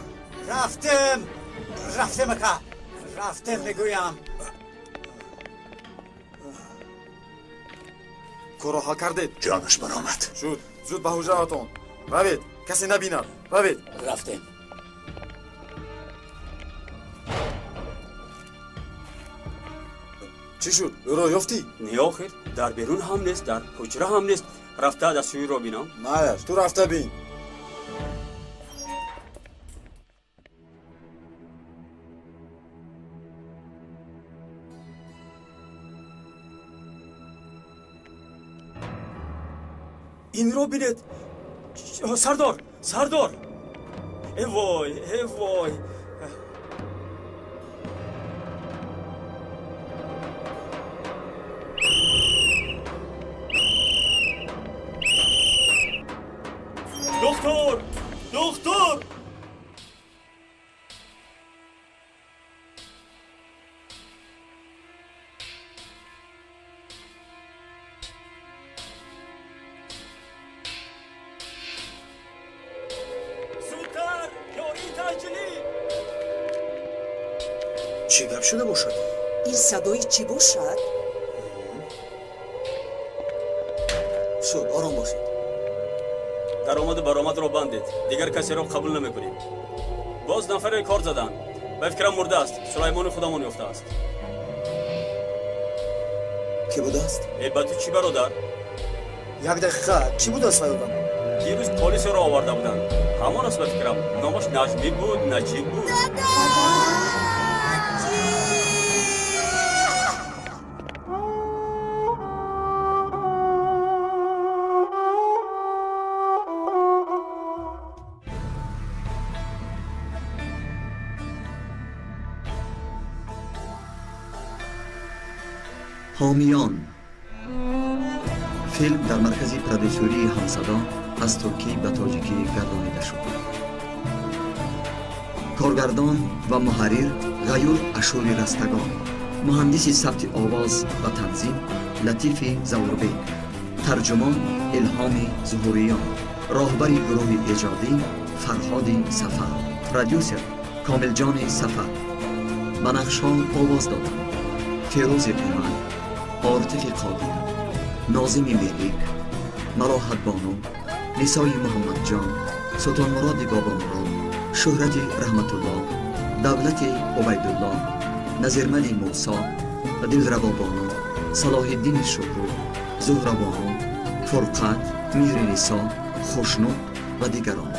Рафтем. Рафтем, ака. Рафтем мегӯям. Корро ҳал кардед? Ҷонаш баромад. Шуд. Зуд ба ҳуҷраатон. Равед, касе набинад. Равед. Рафтем. Чӣ шуд? Ӯро ёфтӣ? Не, охир, дар берун ҳам нест, дар ҳуҷра ҳам нест. Рафта дастшӯиро бинам. Майлаш, ту рафта бин. Инро бинед. Сардор, сардор. Э вой, э вой. Доктор! Доктор! Зудтар! Ёрии таъҷилӣ! Чӣ гап шуда бошад? Ин садои чӣ бошад? Шуд, ором бошед. Даромаду баромадро бандед, дигар касеро қабул намекунем. Боз нафаре кор заданд. Ба фикрам мурдааст. Сулаймони худамон ёфтааст. Кӣ будааст? Э, ба ту чӣ, бародар? Як дақиқа, чӣ будааст вай одам? Дирӯз полисеро оварда буданд. Ҳамон аст ба фикрам. Номаш Наҷмӣ буд, Наҷиб буд. Ҳомиён. Филм дар маркази продюсерии Ҳамсадо аз туркӣ ба тоҷикӣ гардонида шуд. Коргардон ва муҳаррир Ғаюр Ашури Растагон, муҳандиси сабти овоз ва танзим Латифи Завурбек, тарҷумон Илҳоми Зуҳуриён, роҳбари гурӯҳи эҷодӣ Фарҳоди Сафар, продюсер Комилҷони Сафар. Ба нақшҳо овоз доданд Фирӯзи Умар, Ортиқи Қодир, Нозими Мелик, Малоҳатбону, Нисои Муҳаммадҷон, Султонмуроди Бобомурод, Шӯҳрати Раҳматулло, Давлати Убайдулло, Назирмали Мусо, Дилравобону, Салоҳиддини Шукур, Зуҳрабону, Фурқат, Меҳринисо, Хушнуд ва дигарон.